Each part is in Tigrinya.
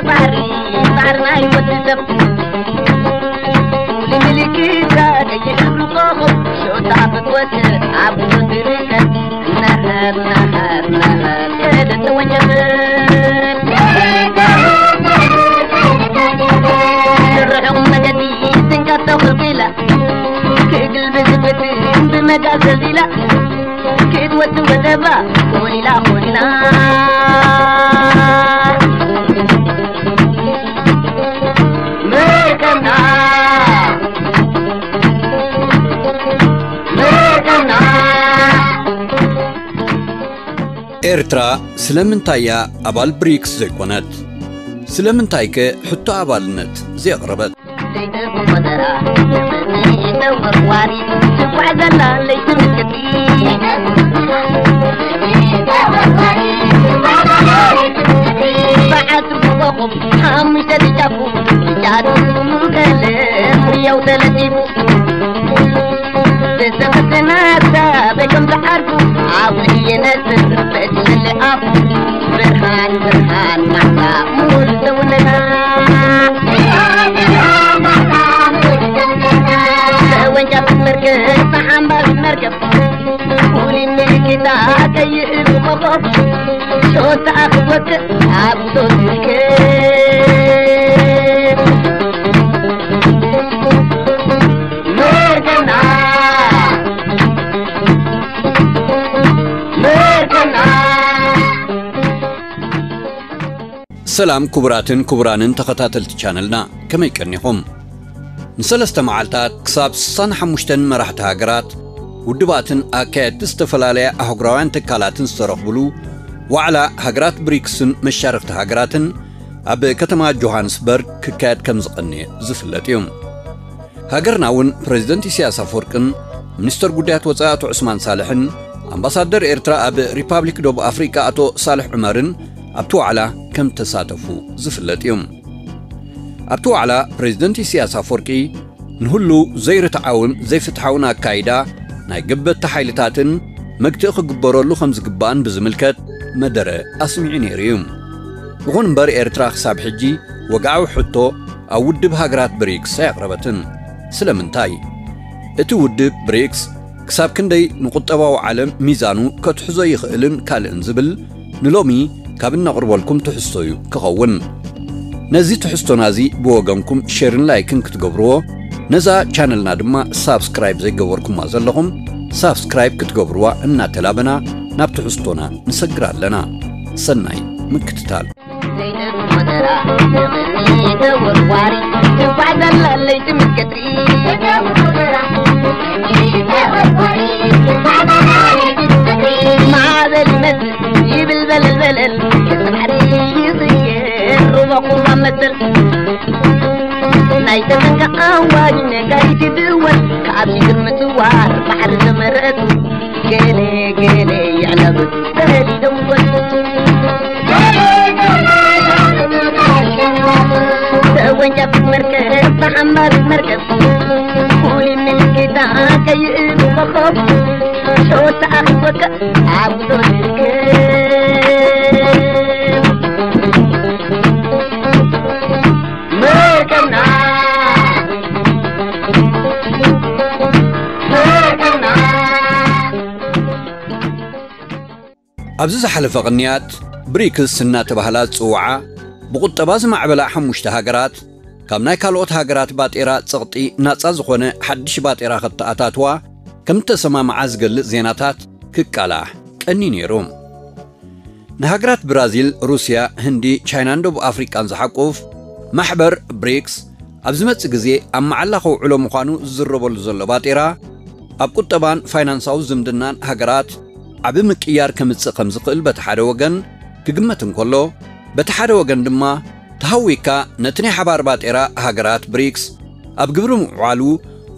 ባሕሪ ባሕሪ ናይ ወዲ ሰብ ምልክታ ቀይሕ ሕብሪ ኮኸብ ሾታ ክትወስድ ኣብ ትርከብ ነሃር ነሃር ነሃር ከደት ወጀብ ርሑቕ መገዲ ትንቀት ተኽልኪላ ክግል ብዝብት ብመጋዘዝ ኢላ ክትወስድ ወደባ ኮሊላ ኮሊላ መርከብና መርከብና ኤርትራ ስለምንታይ እያ ኣባል ብሪክስ ዘይኮነት? ስለምንታይከ ሕቶ ኣባልነት ዘየቕረበት? ብርሃን ብርሃን ማዕዳ ሙሉ ሰውነታ ተወንጫፊት መርከብ ተሓምባሪት መርከብ ኩሊ ምልክታ ቀይሕ ኮኸብ ሾታ ክትወቅዕ ኣብ ሶት ትርከብ መርከብና መርከብና ሰላም ክቡራትን ክቡራንን ተኸታተልቲ ቻነልና፣ ከመይ ቀኒኹም? ንሰለስተ መዓልታት ክሳብ ስሳን ሓሙሽተን መራሕቲ ሃገራት፣ ውድባትን ኣካየድቲ ዝተፈላለያ ኣህጉራውያን ትካላትን ዝተረኽብሉ ዋዕላ ሃገራት ብሪክስን መሻርኽቲ ሃገራትን ኣብ ከተማ ጆሃንስበርግ ክካየድ ከም ዝቐነየ ዝፍለጥ እዩ። ሃገርና እውን ፕረዚደንት ኢሳያስ ኣፈወርቅን ሚኒስተር ጉዳያት ወጻኢ ኣቶ ዑስማን ሳልሕን ኣምባሳደር ኤርትራ ኣብ ሪፓብሊክ ደቡብ ኣፍሪቃ ኣቶ ሳልሕ ዑመርን ኣብቲ ዋዕላ ከም ተሳተፉ ዝፍለጥ እዩ። ኣብቲ ዋዕላ ፕረዚደንት ኢሳያስ ኣፈወርቂ ንህሉ ዘይርትዓውን ዘይፍትሓውን ኣካይዳ ናይ ገበቲ ሓይልታትን መግትኢ ክግበረሉ ከም ዝግባእን ብዝምልከት መደረ ኣስሚዑ ነይሩ እዩ። ይኹን እምበር ኤርትራ ክሳብ ሕጂ ወግዓዊ ሕቶ ኣብ ውድብ ሃገራት ብሪክስ ኣየቕረበትን። ስለምንታይ? እቲ ውድብ ብሪክስ ክሳብ ክንደይ ንቁጠባዊ ዓለም ሚዛኑ ከትሕዞ ይኽእልን ካልእን ዝብል ንሎሚ ካብ እነቕርበልኩም ትሕዝቶ እዩ ክኸውን። ነዚ ትሕዝቶና እዚ ብወገንኩም ሼርን ላይክን ክትገብርዎ፣ ነዛ ቻነልና ድማ ሳብስክራይብ ዘይገበርኩማ ዘለኹም ሳብስክራይብ ክትገብርዋ እናተላበና ናብ ትሕዝቶና ንሰግር ኣለና። ሰናይ ምክትታል። ዘይጠፍእ መደራ ንቕድሚት ተወርዋሪ ትጓዓዝ ኣላ ለይቲ ምስ ቀትሪ። ማዕበል ይመጽእ ይብል በለል በለል እቲ ባሕሪ ይቕየር ሩባ ቁሩባ መሰል ናይ ተመንካ ኣዋጅ ነጋሪት ይድወል ካብ ሽግር ምጽዋር ባሕሪ ተመረቱ ገለ ገለ ይዕለብ በሊ ደንጎል ተወንጫፊት መርከብ ተሓምባሪት መርከብ ኩሊ ምልክታ ከይእሉ ኮኸብ ሸወታ ኣኺቦካ ኣብ ጉዞ ትርከብ መርከብና መርከብና ኣብዚ ዝሓለፈ ቅንያት ብሪክስ እናተባህላ ዝጽውዓ ብቁጠባ ዝማዕበላ ሓሙሽተ ሃገራት ካብ ናይ ካልኦት ሃገራት ባጤራ ጸቕጢ ናጻ ዝኾነ ሓድሽ ባጤራ ከተኣታትዋ ከም እተሰማምዓ ዝገልጽ ዜናታት ክቃላሕ ቀንዩ ነይሩ። ንሃገራት ብራዚል፣ ሩስያ፣ ህንዲ፣ ቻይናን ደቡብ ኣፍሪቃን ዝሓቁፍ ማሕበር ብሪክስ ኣብ ዝመጽእ ግዜ ኣብ መዓላ ከውዕሎ ምዃኑ ዝዝረበሉ ዘሎ ባጤራ ኣብ ቁጠባን ፋይናንሳዊ ዝምድናን ሃገራት ዓቢ ምቅያር ከምጽእ ከም ዝኽእል በቲ ሓደ ወገን ክግመት እንከሎ፣ በቲ ሓደ ወገን ድማ ተሃዊካ ነቲ ናይ ሓባር ባጤራ ሃገራት ብሪክስ ኣብ ግብሪ ምውዓሉ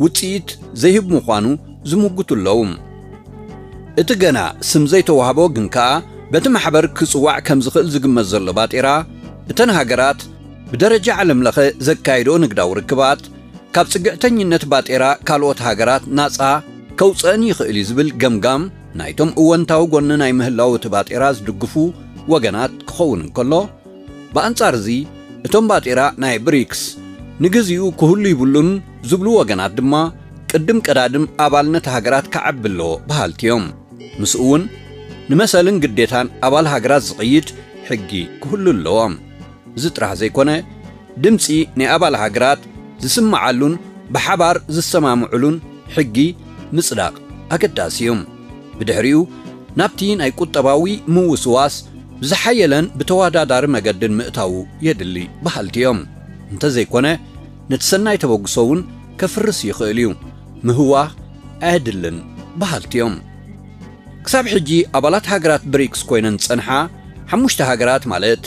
ውጽኢት ዘይህብ ምዃኑ ዝምጉቱ ኣለዉ። እቲ ገና ስም ዘይተዋህቦ ግን ከኣ በቲ ማሕበር ክጽዋዕ ከም ዝኽእል ዝግመት ዘሎ ባጤራ እተን ሃገራት ብደረጃ ዓለም ለኸ ዘካይዶ ንግዳዊ ርክባት ካብ ጽግዕተኝነት ባጤራ ካልኦት ሃገራት ናጻ ከውጽአን ይኽእል እዩ ዝብል ገምጋም ናይቶም እወንታዊ ጎኒ ናይ ምህላው እቲ ባጤራ ዝድግፉ ወገናት ክኸውን እንከሎ፣ ብኣንጻር እዚ እቶም ባጤራ ናይ ብሪክስ ንግዚኡ ክህሉ ይብሉን ዝብሉ ወገናት ድማ ቅድም ቀዳድም ኣባልነት ሃገራት ክዓቢ ኣለዎ በሃልቲ እዮም። ምስኡ እውን ንመሰልን ግዴታን ኣባል ሃገራት ዝቕይድ ሕጊ ክህሉ ኣለዎ። እዚ ጥራሕ ዘይኮነ፣ ድምፂ ናይ ኣባል ሃገራት ዝስምዓሉን ብሓባር ዝሰማምዕሉን ሕጊ ምጽዳቕ ኣገዳሲ እዩ። ብድሕሪኡ ናብቲ ናይ ቁጠባዊ ምውስዋስ ብዝሓየለን ብተወዳዳሪ መገድን ምእታዉ የድሊ በሃልቲ እዮም። እንተዘይኮነ፣ ነቲ ሰናይ ተበግሶ እውን ከፍርስ ይኽእል እዩ። ምህዋኽ ኣየድልን በሃልቲ እዮም። ክሳብ ሕጂ ኣባላት ሃገራት ብሪክስ ኮይነን ዝጸንሓ ሓሙሽተ ሃገራት፣ ማለት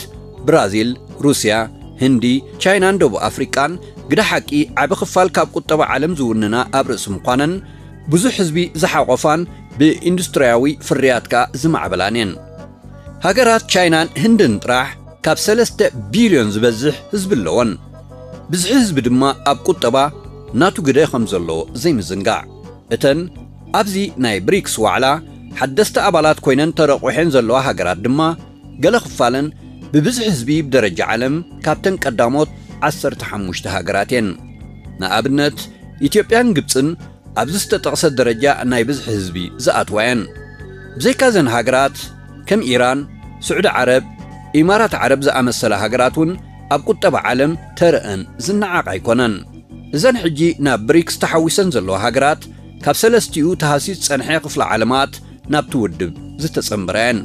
ብራዚል፣ ሩስያ፣ ህንዲ፣ ቻይናን ደቡብ ኣፍሪቃን፣ ግደ ሓቂ ዓቢ ክፋል ካብ ቁጠባ ዓለም ዝውንና ኣብ ርእሲ ምዃነን፣ ብዙሕ ህዝቢ ዝሓቖፋን ብኢንዱስትርያዊ ፍርያት ከኣ ዝማዕበላን እየን። ሃገራት ቻይናን ህንድን ጥራሕ ካብ ሰለስተ ቢልዮን ዝበዝሕ ህዝቢ ኣለወን። ብዝሒ ህዝቢ ድማ ኣብ ቁጠባ ናቱ ግደ ከም ዘለዎ ዘይምዝንጋዕ። እተን ኣብዚ ናይ ብሪክስ ዋዕላ ሓደስቲ ኣባላት ኮይነን ተረቑሐን ዘለዋ ሃገራት ድማ፣ ገለ ክፋለን ብብዝሒ ህዝቢ ብደረጃ ዓለም ካብተን ቀዳሞት ዓሰርተ ሓሙሽተ ሃገራት እየን። ንኣብነት፣ ኢትዮጵያን ግብጽን ኣብዚ ዝተጠቕሰ ደረጃ ናይ ብዝሒ ህዝቢ ዝኣትዋ እየን። ብዘይካ እዘን ሃገራት፣ ከም ኢራን፣ ስዑዲ ዓረብ፣ ኢማራት ዓረብ ዝኣመሰላ ሃገራት እውን ኣብ ቁጠባ ዓለም ተረአን ዝነዓቕ ኣይኮነን። እዘን ሕጂ ናብ ብሪክስ ተሓዊሰን ዘለዋ ሃገራት፣ ካብ ሰለስቲኡ ተሃሲስ ዝጸንሐ ክፍለ ዓለማት ናብቲ ውድብ ዝተጸንበራ እየን።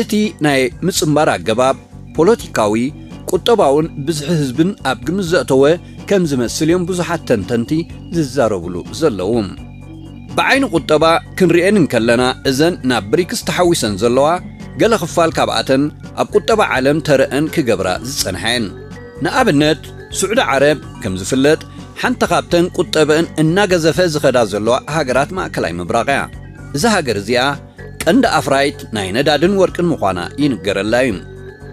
እቲ ናይ ምጽንባር ኣገባብ፣ ፖለቲካዊ፣ ቁጠባውን ብዝሒ ህዝብን ኣብ ግምት ዘእተወ ከም ዝመስል እዮም ብዙሓት ተንተንቲ ዝዛረብሉ ዘለዉ። ብዓይኒ ቁጠባ ክንሪኤን እንከለና፣ እዘን ናብ ብሪክስ ተሓዊሰን ዘለዋ፣ ገለ ክፋል ካብኣተን ኣብ ቁጠባ ዓለም ተረአን ክገብራ ዝጸንሓ እየን። ንኣብነት፣ ስዑዲ ዓረብ፣ ከም ዝፍለጥ፣ ሓንቲ ካብተን ቁጠበአን እናገዘፈ ዝኸዳ ዘለዋ ሃገራት ማእከላይ ምብራቕ እያ። እዛ ሃገር እዚኣ፣ ቀንዲ ኣፍራይት ናይ ነዳድን ወርቅን ምዃና ይንገረላ እዩ።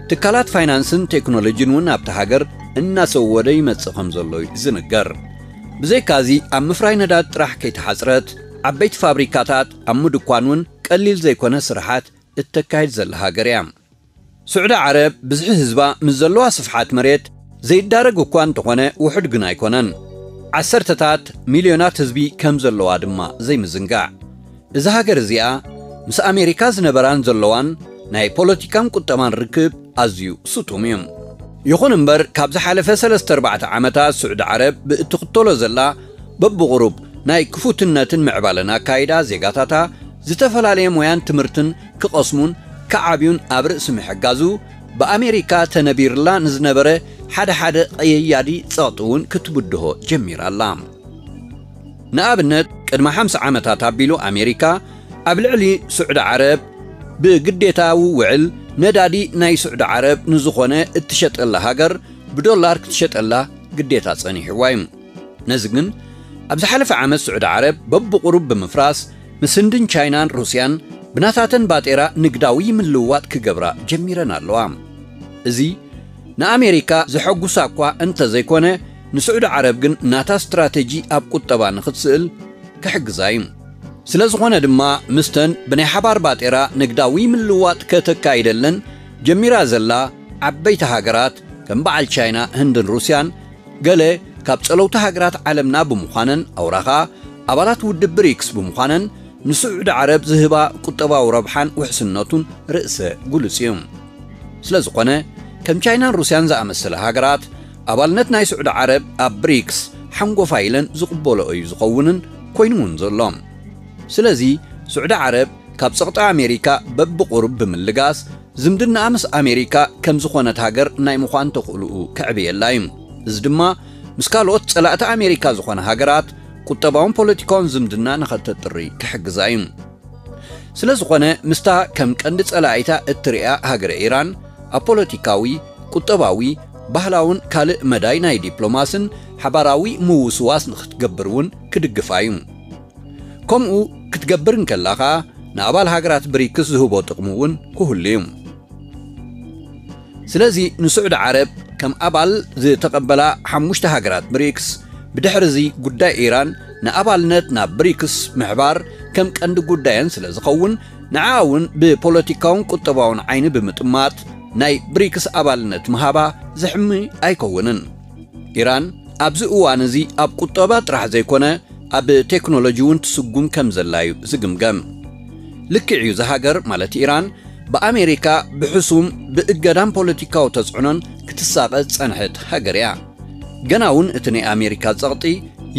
ትካላት ፋይናንስን ቴክኖሎጂን እውን ኣብታ ሃገር እናሰወደ ይመጽእ ከም ዘሎ እዩ ዝንገር። ብዘይካዚ፣ ኣብ ምፍራይ ነዳድ ጥራሕ ከይተሓጽረት፣ ዓበይቲ ፋብሪካታት ኣብ ምድኳን እውን ቀሊል ዘይኮነ ስራሓት እተካይድ ዘላ ሃገር እያ። ስዑዲ ዓረብ፣ ብዝሒ ህዝባ ምስ ዘለዋ ስፍሓት መሬት ዘይዳረግ እኳ እንተኾነ፣ ውሑድ ግን ኣይኮነን። ዓሰርተታት ሚልዮናት ህዝቢ ከም ዘለዋ ድማ ዘይምዝንጋዕ። እዛ ሃገር እዚኣ፣ ምስ ኣሜሪካ ዝነበራን ዘለዋን ናይ ፖለቲካን ቁጠባን ርክብ ኣዝዩ ስጡም እዩ። ይኹን እምበር፣ ካብ ዝሓለፈ ሰለስተ ኣርባዕተ ዓመታት ስዑዲ ዓረብ ብእትኽተሎ ዘላ በብቑሩብ ናይ ክፉትነትን ምዕባለን ኣካይዳ፣ ዜጋታታ ዝተፈላለየ ሞያን ትምህርትን ክቐስሙን ክዓብዩን ኣብ ርእሲ ምሕጋዙ፣ ብኣሜሪካ ተነቢርላ ንዝነበረ ሓደ ሓደ ቀየያዲ ጸቕጢ እውን ክትብድሆ ጀሚራ ኣላ። ንኣብነት፣ ቅድሚ ሓምሳ ዓመታት ኣቢሉ ኣሜሪካ ኣብ ልዕሊ ስዑዲ ዓረብ ብግዴታዊ ውዕል፣ ነዳዲ ናይ ስዑዲ ዓረብ ንዝኾነ እትሸጠላ ሃገር ብዶላር ክትሸጠላ ግዴታ ጸኒሕዋ እዩ። ነዚ ግን ኣብ ዝሓለፈ ዓመት ስዑዲ ዓረብ በብቑሩብ ብምፍራስ፣ ምስ ህንድን ቻይናን ሩስያን ብናታተን ባጤራ ንግዳዊ ምልውዋጥ ክገብራ ጀሚረን ኣለዋ። እዚ ንኣሜሪካ ዘሐጉሳ እኳ እንተዘይኮነ፣ ንስዑዲ ዓረብ ግን ናታ ስትራተጂ ኣብ ቁጠባ ንኽትስእል ክሕግዛ እዩ። ስለ ዝኾነ ድማ፣ ምስተን ብናይ ሓባር ባጤራ ንግዳዊ ምልውዋጥ ከተካይደለን ጀሚራ ዘላ ዓበይቲ ሃገራት ከም በዓል ቻይና፣ ህንድን ሩስያን፣ ገለ ካብ ጸለውቲ ሃገራት ዓለምና ብምዃነን፣ ኣውራ ኸኣ ኣባላት ውድብ ብሪክስ ብምዃነን፣ ንስዑዲ ዓረብ ዝህባ ቁጠባዊ ረብሓን ውሕስነቱን ርእሰ ግሉጽ እዩ። ስለ ዝኾነ፣ ከም ቻይናን ሩስያን ዝኣመሰላ ሃገራት፣ ኣባልነት ናይ ስዑዲ ዓረብ ኣብ ብሪክስ ሓንጎፋይ ኢለን ዝቕበልኦ እዩ ዝኸውንን ኮይኑ እውን ዘሎ። ስለዚ፣ ስዑዲ ዓረብ ካብ ጸቕጢ ኣሜሪካ በብቑሩብ ብምልጋስ፣ ዝምድናኣ ምስ ኣሜሪካ ከም ዝኾነት ሃገር ናይ ምዃን ተኽእሎኡ ከዕብየላ እዩ። እዚ ድማ፣ ምስ ካልኦት ጸላእቲ ኣሜሪካ ዝኾና ሃገራት ቁጠባውን ፖለቲካውን ዝምድና ንኸተጥሪ ክሕግዛ እዩ። ስለ ዝኾነ፣ ምስታ ከም ቀንዲ ጸላኢታ እትርእያ ሃገረ ኢራን፣ ኣብ ፖለቲካዊ፣ ቁጠባዊ፣ ባህላውን ካልእ መዳይ ናይ ዲፕሎማስን ሓባራዊ ምውስዋስ ንኽትገብር እውን ክድግፋ እዩ። ከምኡ ክትገብር እንከላ ኸኣ፣ ንኣባል ሃገራት ብሪክስ ዝህቦ ጥቕሚ እውን ክህሉ እዩ። ስለዚ፣ ንስዑዲ ዓረብ ከም ኣባል ዝተቐበላ ሓሙሽተ ሃገራት ብሪክስ፣ ብድሕሪ እዚ ጉዳይ ኢራን ንኣባልነት ናብ ብሪክስ ምሕባር ከም ቀንዲ ጉዳየን ስለ ዝኸውን፣ ንዓ እውን ብፖለቲካውን ቁጠባውን ዓይኒ ብምጥማት፣ ናይ ብሪክስ ኣባልነት ምሃባ ዘሕሚ ኣይከውንን። ኢራን ኣብዚ እዋን እዚ ኣብ ቁጠባ ጥራሕ ዘይኮነ ኣብ ቴክኖሎጂ እውን ትስጉም ከም ዘላ እዩ ዝግምገም። ልክዕ እዩ፣ እዛ ሃገር ማለት ኢራን ብኣሜሪካ ብሕሱም ብእገዳን ፖለቲካዊ ተጽዕኖን ክትሳቐ ዝጸንሐት ሃገር እያ። ገና እውን እቲ ናይ ኣሜሪካ ጸቕጢ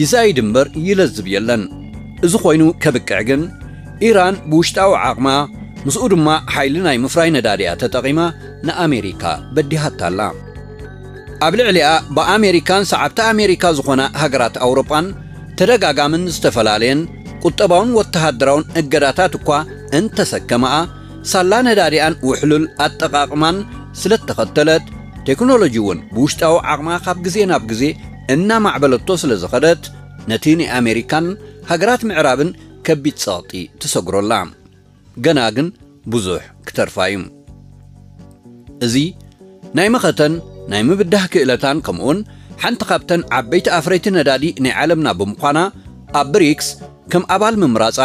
ይዛይድ እምበር ይለዝብ የለን። እዚ ኮይኑ ከብቅዕ ግን ኢራን ብውሽጣዊ ዓቕማ ምስኡ ድማ ሓይሊ ናይ ምፍራይ ነዳዲኣ ተጠቒማ ንኣሜሪካ በዲሃታ ኣላ። ኣብ ልዕሊኣ ብኣሜሪካን ሰዓብቲ ኣሜሪካ ዝኾና ሃገራት ኣውሮጳን ተደጋጋምን ዝተፈላለየን ቁጠባውን ወተሃደራውን እገዳታት እኳ እንተሰከማኣ፣ ሳላ ነዳዲኣን ውሕሉል ኣጠቓቕማን ስለ እተኸተለት፣ ቴክኖሎጂ እውን ብውሽጣዊ ዓቕማ ካብ ግዜ ናብ ግዜ እናማዕበለቶ ስለ ዝኸደት፣ ነቲ ንኣሜሪካን ሃገራት ምዕራብን ከቢድ ጸቕጢ ትሰግሮ ኣላ። ገና ግን ብዙሕ ክተርፋ እዩ። እዚ ናይ መኸተን ናይ ምብዳህ ክእለታን ከምኡውን ሓንቲ ካብተን ዓበይቲ ኣፍረይቲ ነዳዲ ናይ ዓለምና ብምዃና፣ ኣብ ብሪክስ ከም ኣባል ምምራጻ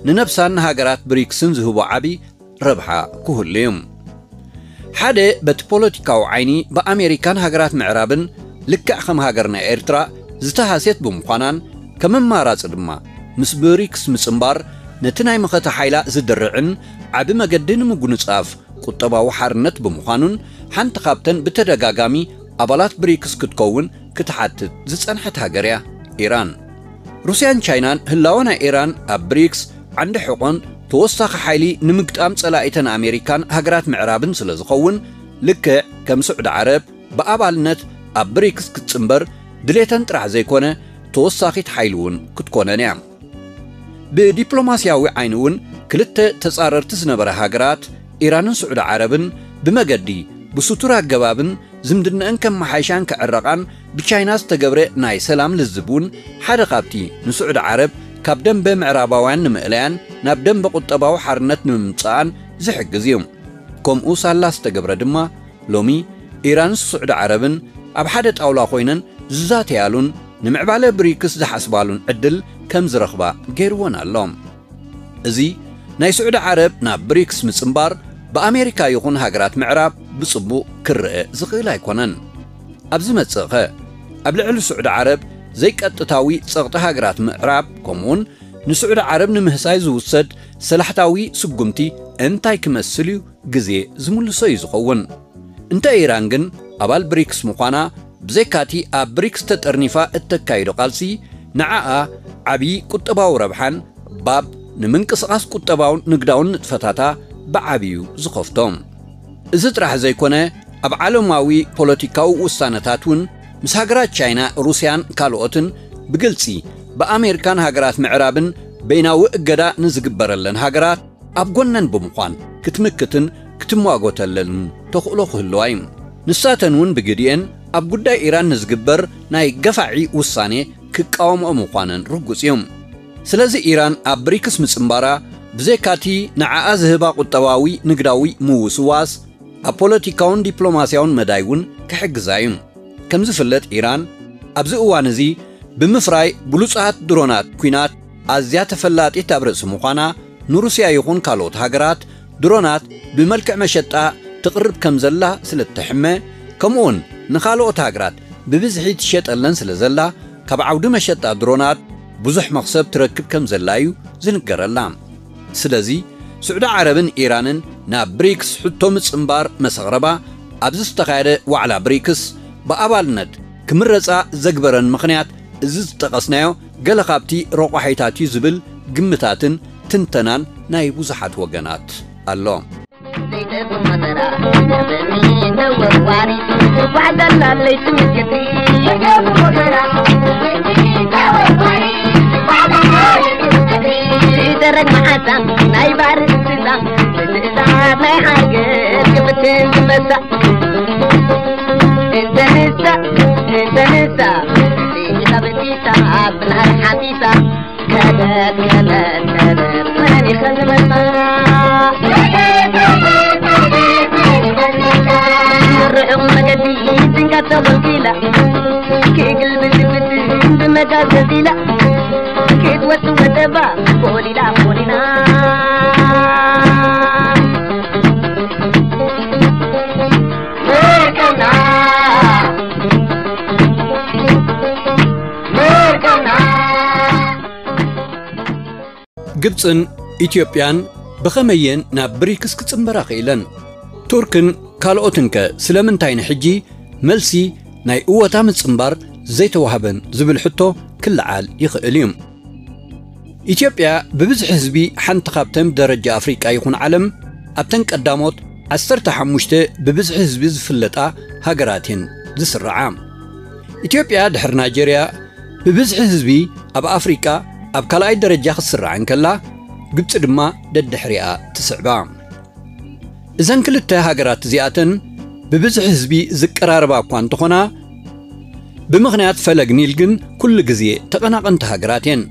ንነብሳን ንሃገራት ብሪክስን ዝህቦ ዓቢ ረብሓ ክህሉ እዩ። ሓደ በቲ ፖለቲካዊ ዓይኒ ብኣሜሪካን ሃገራት ምዕራብን ልክዕ ከም ሃገርና ኤርትራ ዝተሃስየት ብምዃናን ከም ኣማራጺ ድማ ምስ ብሪክስ ምጽንባር ነቲ ናይ መኸተ ሓይላ ዝድርዕን ዓቢ መገዲ ንምጉንጻፍ ቁጠባዊ ሓርነት ብምዃኑን ሓንቲ ካብተን ብተደጋጋሚ ኣባላት ብሪክስ ክትከውን ክትሓትት ዝጸንሐት ሃገር እያ ኢራን። ሩስያን ቻይናን ህላወ ናይ ኢራን ኣብ ብሪክስ ዓንዲ ሕቖን ተወሳኺ ሓይሊ ንምግጣም ጸላኢተን ኣሜሪካን ሃገራት ምዕራብን ስለ ዝኸውን፣ ልክዕ ከም ስዑዲ ዓረብ ብኣባልነት ኣብ ብሪክስ ክትጽንበር ድሌተን ጥራሕ ዘይኮነ፣ ተወሳኺት ሓይሊ እውን ክትኮነን እያ። ብዲፕሎማስያዊ ዓይኒ እውን ክልተ ተጻረርቲ ዝነበረ ሃገራት ኢራንን ስዑዲ ዓረብን ብመገዲ ብስቱር ኣገባብን ዝምድነአን ከመሓይሻን ክዕረቓን ብቻይና ዝተገብረ ናይ ሰላም ልዝብ እውን ሓደ ካብቲ ንስዑዲ ዓረብ ካብ ደንበ ምዕራባውያን ንምእለያን ናብ ደንበ ቁጠባዊ ሓርነት ንምምጻኣን ዝሕግዝ እዩ። ከምኡ ሳላ ዝተገብረ ድማ ሎሚ ኢራን ስዑዲ ዓረብን ኣብ ሓደ ጣውላ ኮይነን ዝዛተያሉን ንምዕባለ ብሪክስ ዝሓስባሉን ዕድል ከም ዝረኽባ ገይርወን ኣሎ። እዚ ናይ ስዑዲ ዓረብ ናብ ብሪክስ ምጽንባር ብኣሜሪካ ይኹን ሃገራት ምዕራብ ብጽቡቕ ክረአ ዝኽእል ኣይኮነን። ኣብ ዝመጽእኸ ኣብ ልዕሊ ስዑዲ ዓረብ ዘይቀጥታዊ ጸቕጢ ሃገራት ምዕራብ ከምኡውን ንስዑዲ ዓረብ ንምህሳይ ዝውሰድ ሰላሕታዊ ስጉምቲ እንታይ ክመስል እዩ ግዜ ዝምልሶ እዩ ዝኸውን። እንተ ኢራን ግን ኣባል ብሪክስ ምዃና ብዘይካቲ ኣብ ብሪክስ ተጠርኒፋ እተካይዶ ቃልሲ ንዓኣ ዓብዪ ቁጠባዊ ረብሓን ባብ ንምንቅስቓስ ቁጠባውን ንግዳውን ንጥፈታታ ብዓብዩ ዝኸፍቶ። እዚ ጥራሕ ዘይኮነ ኣብ ዓለማዊ ፖለቲካዊ ውሳነታት እውን ምስ ሃገራት ቻይና፣ ሩስያን ካልኦትን ብግልጺ ብኣሜሪካን ሃገራት ምዕራብን በይናዊ እገዳ ንዝግበረለን ሃገራት ኣብ ጎነን ብምዃን ክትምክትን ክትሟጎተለልን ተኽእሎ ክህልዋ እዩ። ንሳተን እውን ብግዲኤን ኣብ ጉዳይ ኢራን ንዝግበር ናይ ገፋዒ ውሳኔ ክቃወምኦ ምዃነን ርጉጽ እዩ። ስለዚ ኢራን ኣብ ብሪክስ ምጽንባራ ብዘይካቲ ንዓኣ ዝህባ ቁጠባዊ ንግዳዊ ምውስዋስ ኣብ ፖለቲካውን ዲፕሎማስያውን መዳይ እውን ክሕግዛ እዩ። ከም ዝፍለጥ ኢራን ኣብዚ እዋን እዚ ብምፍራይ ብሉጻት ድሮናት ኲናት ኣዝያ ተፈላጢት ኣብ ርእሲ ምዃና ንሩስያ ይኹን ካልኦት ሃገራት ድሮናት ብመልክዕ መሸጣ ትቕርብ ከም ዘላ ስለ እትሕመ ከምኡውን ንኻልኦት ሃገራት ብብዝሒ ትሸጠለን ስለ ዘላ ካብ ዓውዲ መሸጣ ድሮናት ብዙሕ መኽሰብ ትረክብ ከም ዘላ እዩ ዝንገረላ። ስለዚ ስዑዲ ዓረብን ኢራንን ናብ ብሪክስ ሕቶ ምጽንባር መሰቕረባ ኣብዚ ዝተኻየደ ዋዕላ ብሪክስ ብኣባልነት ክምረጻ ዘግበረን ምኽንያት እዚ ዝጠቐስናዮ ገለ ካብቲ ረቋሒታት እዩ ዝብል ግምታትን ትንተናን ናይ ብዙሓት ወገናት ኣሎ። ደረግ መዓሳ ናይ ባር እንስሳ ብትእዛዝ ናይ ሓርገት ክፍትን ዝበሳ እንተንሳ እንተንሳ ኢላ በቲሳ ብናይ ሓፊሳ ከለት ከለት ከለት መን ይኸዝበሳ ርሑቕ መገዲ ትንጋተሉ ኪላ ክግልብት ብመጋዘዚላ ክትወጽእ ወደባ ኮሊላ ኮሊላ ግብጽን ኢትዮጵያን ብኸመየን ናብ ብሪክስ ክጽንበራ ክኢለን? ቱርክን ካልኦትንከ ስለምንታይ ንሕጂ መልሲ ናይ እወታ ምጽንባር ዘይተዋህበን ዝብል ሕቶ ክለዓል ይኽእል እዩ። ኢትዮጵያ ብብዝሒ ህዝቢ ሓንቲ ካብተን ደረጃ ኣፍሪቃ ይኹን ዓለም ኣብተን ቀዳሞት ዓሰርተ ሓሙሽተ ብብዝሒ ህዝቢ ዝፍለጣ ሃገራት እየን ዝስርዓ። ኢትዮጵያ ድሕሪ ናይጀርያ ብብዝሒ ህዝቢ ኣብ ኣፍሪቃ ኣብ ካልኣይ ደረጃ ክትስራዕ እንከላ፣ ግብጺ ድማ ደድሕሪኣ ትስዕባ። እዘን ክልተ ሃገራት እዚኣተን ብብዝሒ ህዝቢ ዝቀራረባ እኳ እንተኾና፣ ብምኽንያት ፈለግ ኒል ግን ኩሉ ግዜ ተቐናቐንቲ ሃገራት እየን።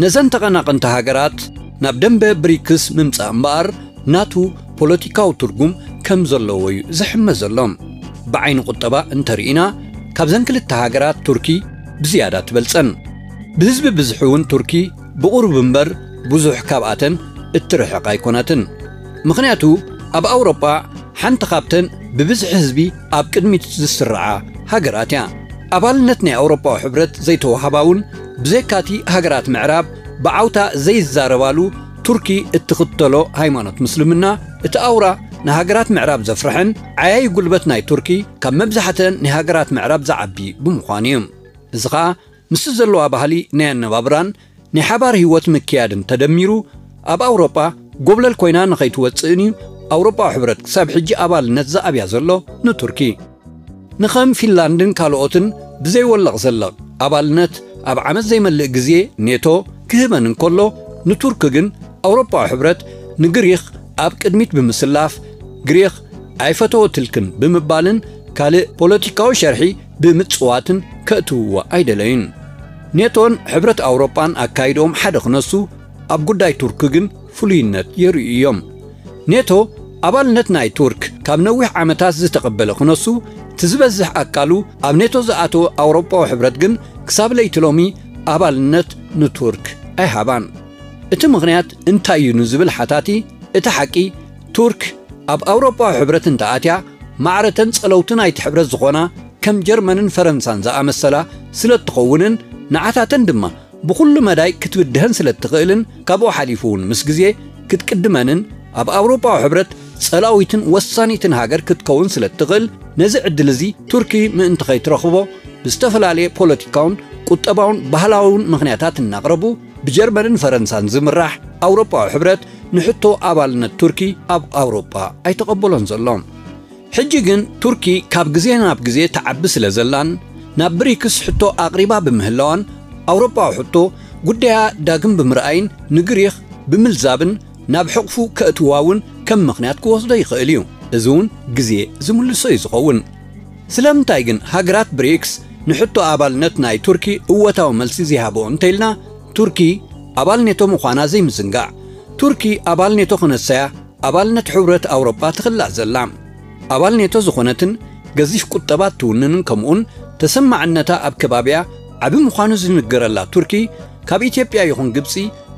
ነዘን ተቐናቐንቲ ሃገራት ናብ ደንበ ብሪክስ ምምጻእ እምበኣር ናቱ ፖለቲካዊ ትርጉም ከም ዘለዎ እዩ ዝሕመ ዘሎ። ብዓይኒ ቁጠባ እንተርኢና፣ ካብዘን ክልተ ሃገራት ቱርኪ ብዝያዳ ትበልጸን። ብህዝቢ ብዝሒ እውን ቱርኪ ብቑሩብ እምበር ብዙሕ ካብኣተን እትርሕቕ ኣይኮነትን። ምኽንያቱ ኣብ ኣውሮጳ ሓንቲ ካብተን ብብዝሒ ህዝቢ ኣብ ቅድሚት ዝስርዓ ሃገራት እያ። ኣባልነት ናይ ኣውሮጳዊ ሕብረት ዘይተዋህባ እውን ብዘይካቲ ሃገራት ምዕራብ ብዓውታ ዘይዛረባሉ ቱርኪ እትኽተሎ ሃይማኖት ምስልምና እቲ ኣውራ ንሃገራት ምዕራብ ዘፍርሐን ዓያዪ ጉልበት ናይ ቱርኪ ካብ መብዛሕተን ናይ ሃገራት ምዕራብ ዝዓቢ ብምዃኑ እዩ። እዚ ኸኣ ምስቲ ዘለዋ ባህሊ ናይ ኣነባብራን ናይ ሓባር ህይወት ምክያድን ተደሚሩ ኣብ ኣውሮጳ ጎብለል ኮይና ንኸይትወጽእን እዩ ኣውሮጳዊ ሕብረት ክሳብ ሕጂ ኣባልነት ዝኣብያ ዘሎ ንቱርኪ። ንኸም ፊንላንድን ካልኦትን ብዘይወለቕ ዘለቕ ኣባልነት ኣብ ዓመት ዘይመልእ ግዜ ኔቶ ክህበን እንከሎ፣ ንቱርክ ግን ኣውሮጳዊ ሕብረት ንግሪኽ ኣብ ቅድሚት ብምስላፍ፣ ግሪኽ ኣይፈተወትልክን ብምባልን ካልእ ፖለቲካዊ ሸርሒ ብምጽዋትን ከእትውዎ ኣይደለዩን። ኔቶን ሕብረት ኣውሮጳን ኣካይድኦም ሓደ ክነሱ ኣብ ጉዳይ ቱርክ ግን ፍሉይነት የርእዩ እዮም። ኔቶ ኣባልነት ናይ ቱርክ ካብ ነዊሕ ዓመታት ዝተቐበለ ክነሱ፣ እቲ ዝበዝሕ ኣካሉ ኣብ ኔቶ ዝኣተወ ኣውሮጳዊ ሕብረት ግን ክሳብ ለይቲ ሎሚ ኣባልነት ንቱርክ ኣይሃባን። እቲ ምኽንያት እንታይ እዩ ንዝብል ሓታቲ፣ እቲ ሓቂ ቱርክ ኣብ ኣውሮጳዊ ሕብረት እንተኣትያ ማዕረተን ጸለውቲ ናይቲ ሕብረት ዝኾና ከም ጀርመንን ፈረንሳን ዝኣመሰላ ስለ እትኸውንን ንዓታተን ድማ ብኹሉ መዳይ ክትብድሀን ስለ እትኽእልን ካብኡ ሓሊፉ እውን ምስ ግዜ ክትቅድመንን ኣብ ኣውሮጳዊ ሕብረት ጸላዊትን ወሳኒትን ሃገር ክትከውን ስለ እትኽእል ነዚ ዕድል እዚ ቱርኪ ምእንቲ ከይትረኽቦ ብዝተፈላለየ ፖለቲካውን ቁጠባውን ባህላውን ምኽንያታት እናቕረቡ ብጀርመንን ፈረንሳን ዝምራሕ ኣውሮጳዊ ሕብረት ንሕቶ ኣባልነት ቱርኪ ኣብ ኣውሮጳ ኣይተቐበሎን ዘሎ። ሕጂ ግን ቱርኪ ካብ ግዜ ናብ ግዜ ትዓቢ ስለ ዘላን ናብ ብሪክስ ሕቶ ኣቕሪባ ብምህላዋን ኣውሮጳዊ ሕቶ ጉዳያ ዳግም ብምርኣይን ንግሪኽ ብምልዛብን ናብ ሕቕፉ ከእትዋ እውን ከም ምኽንያት ክወስዶ ይኽእል እዩ። እዚ እውን ግዜ ዝምልሶ እዩ ዝኸውን። ስለምንታይ ግን ሃገራት ብሪክስ ንሕቶ ኣባልነት ናይ ቱርኪ እወታዊ መልሲ ዘይሃብኦ እንተኢልና፣ ቱርኪ ኣባል ኔቶ ምዃና ዘይምዝንጋዕ። ቱርኪ ኣባል ኔቶ ክነሳያ ኣባልነት ሕብረት ኣውሮጳ ትኽላእ ዘላ። ኣባል ኔቶ ዝኾነትን ገዚፍ ቁጠባ ትውንንን ከምኡውን ተሰማዕነታ ኣብ ከባቢያ ዓቢ ምዃኑ ዝንገረላ ቱርኪ ካብ ኢትዮጵያ ይኹን ግብጺ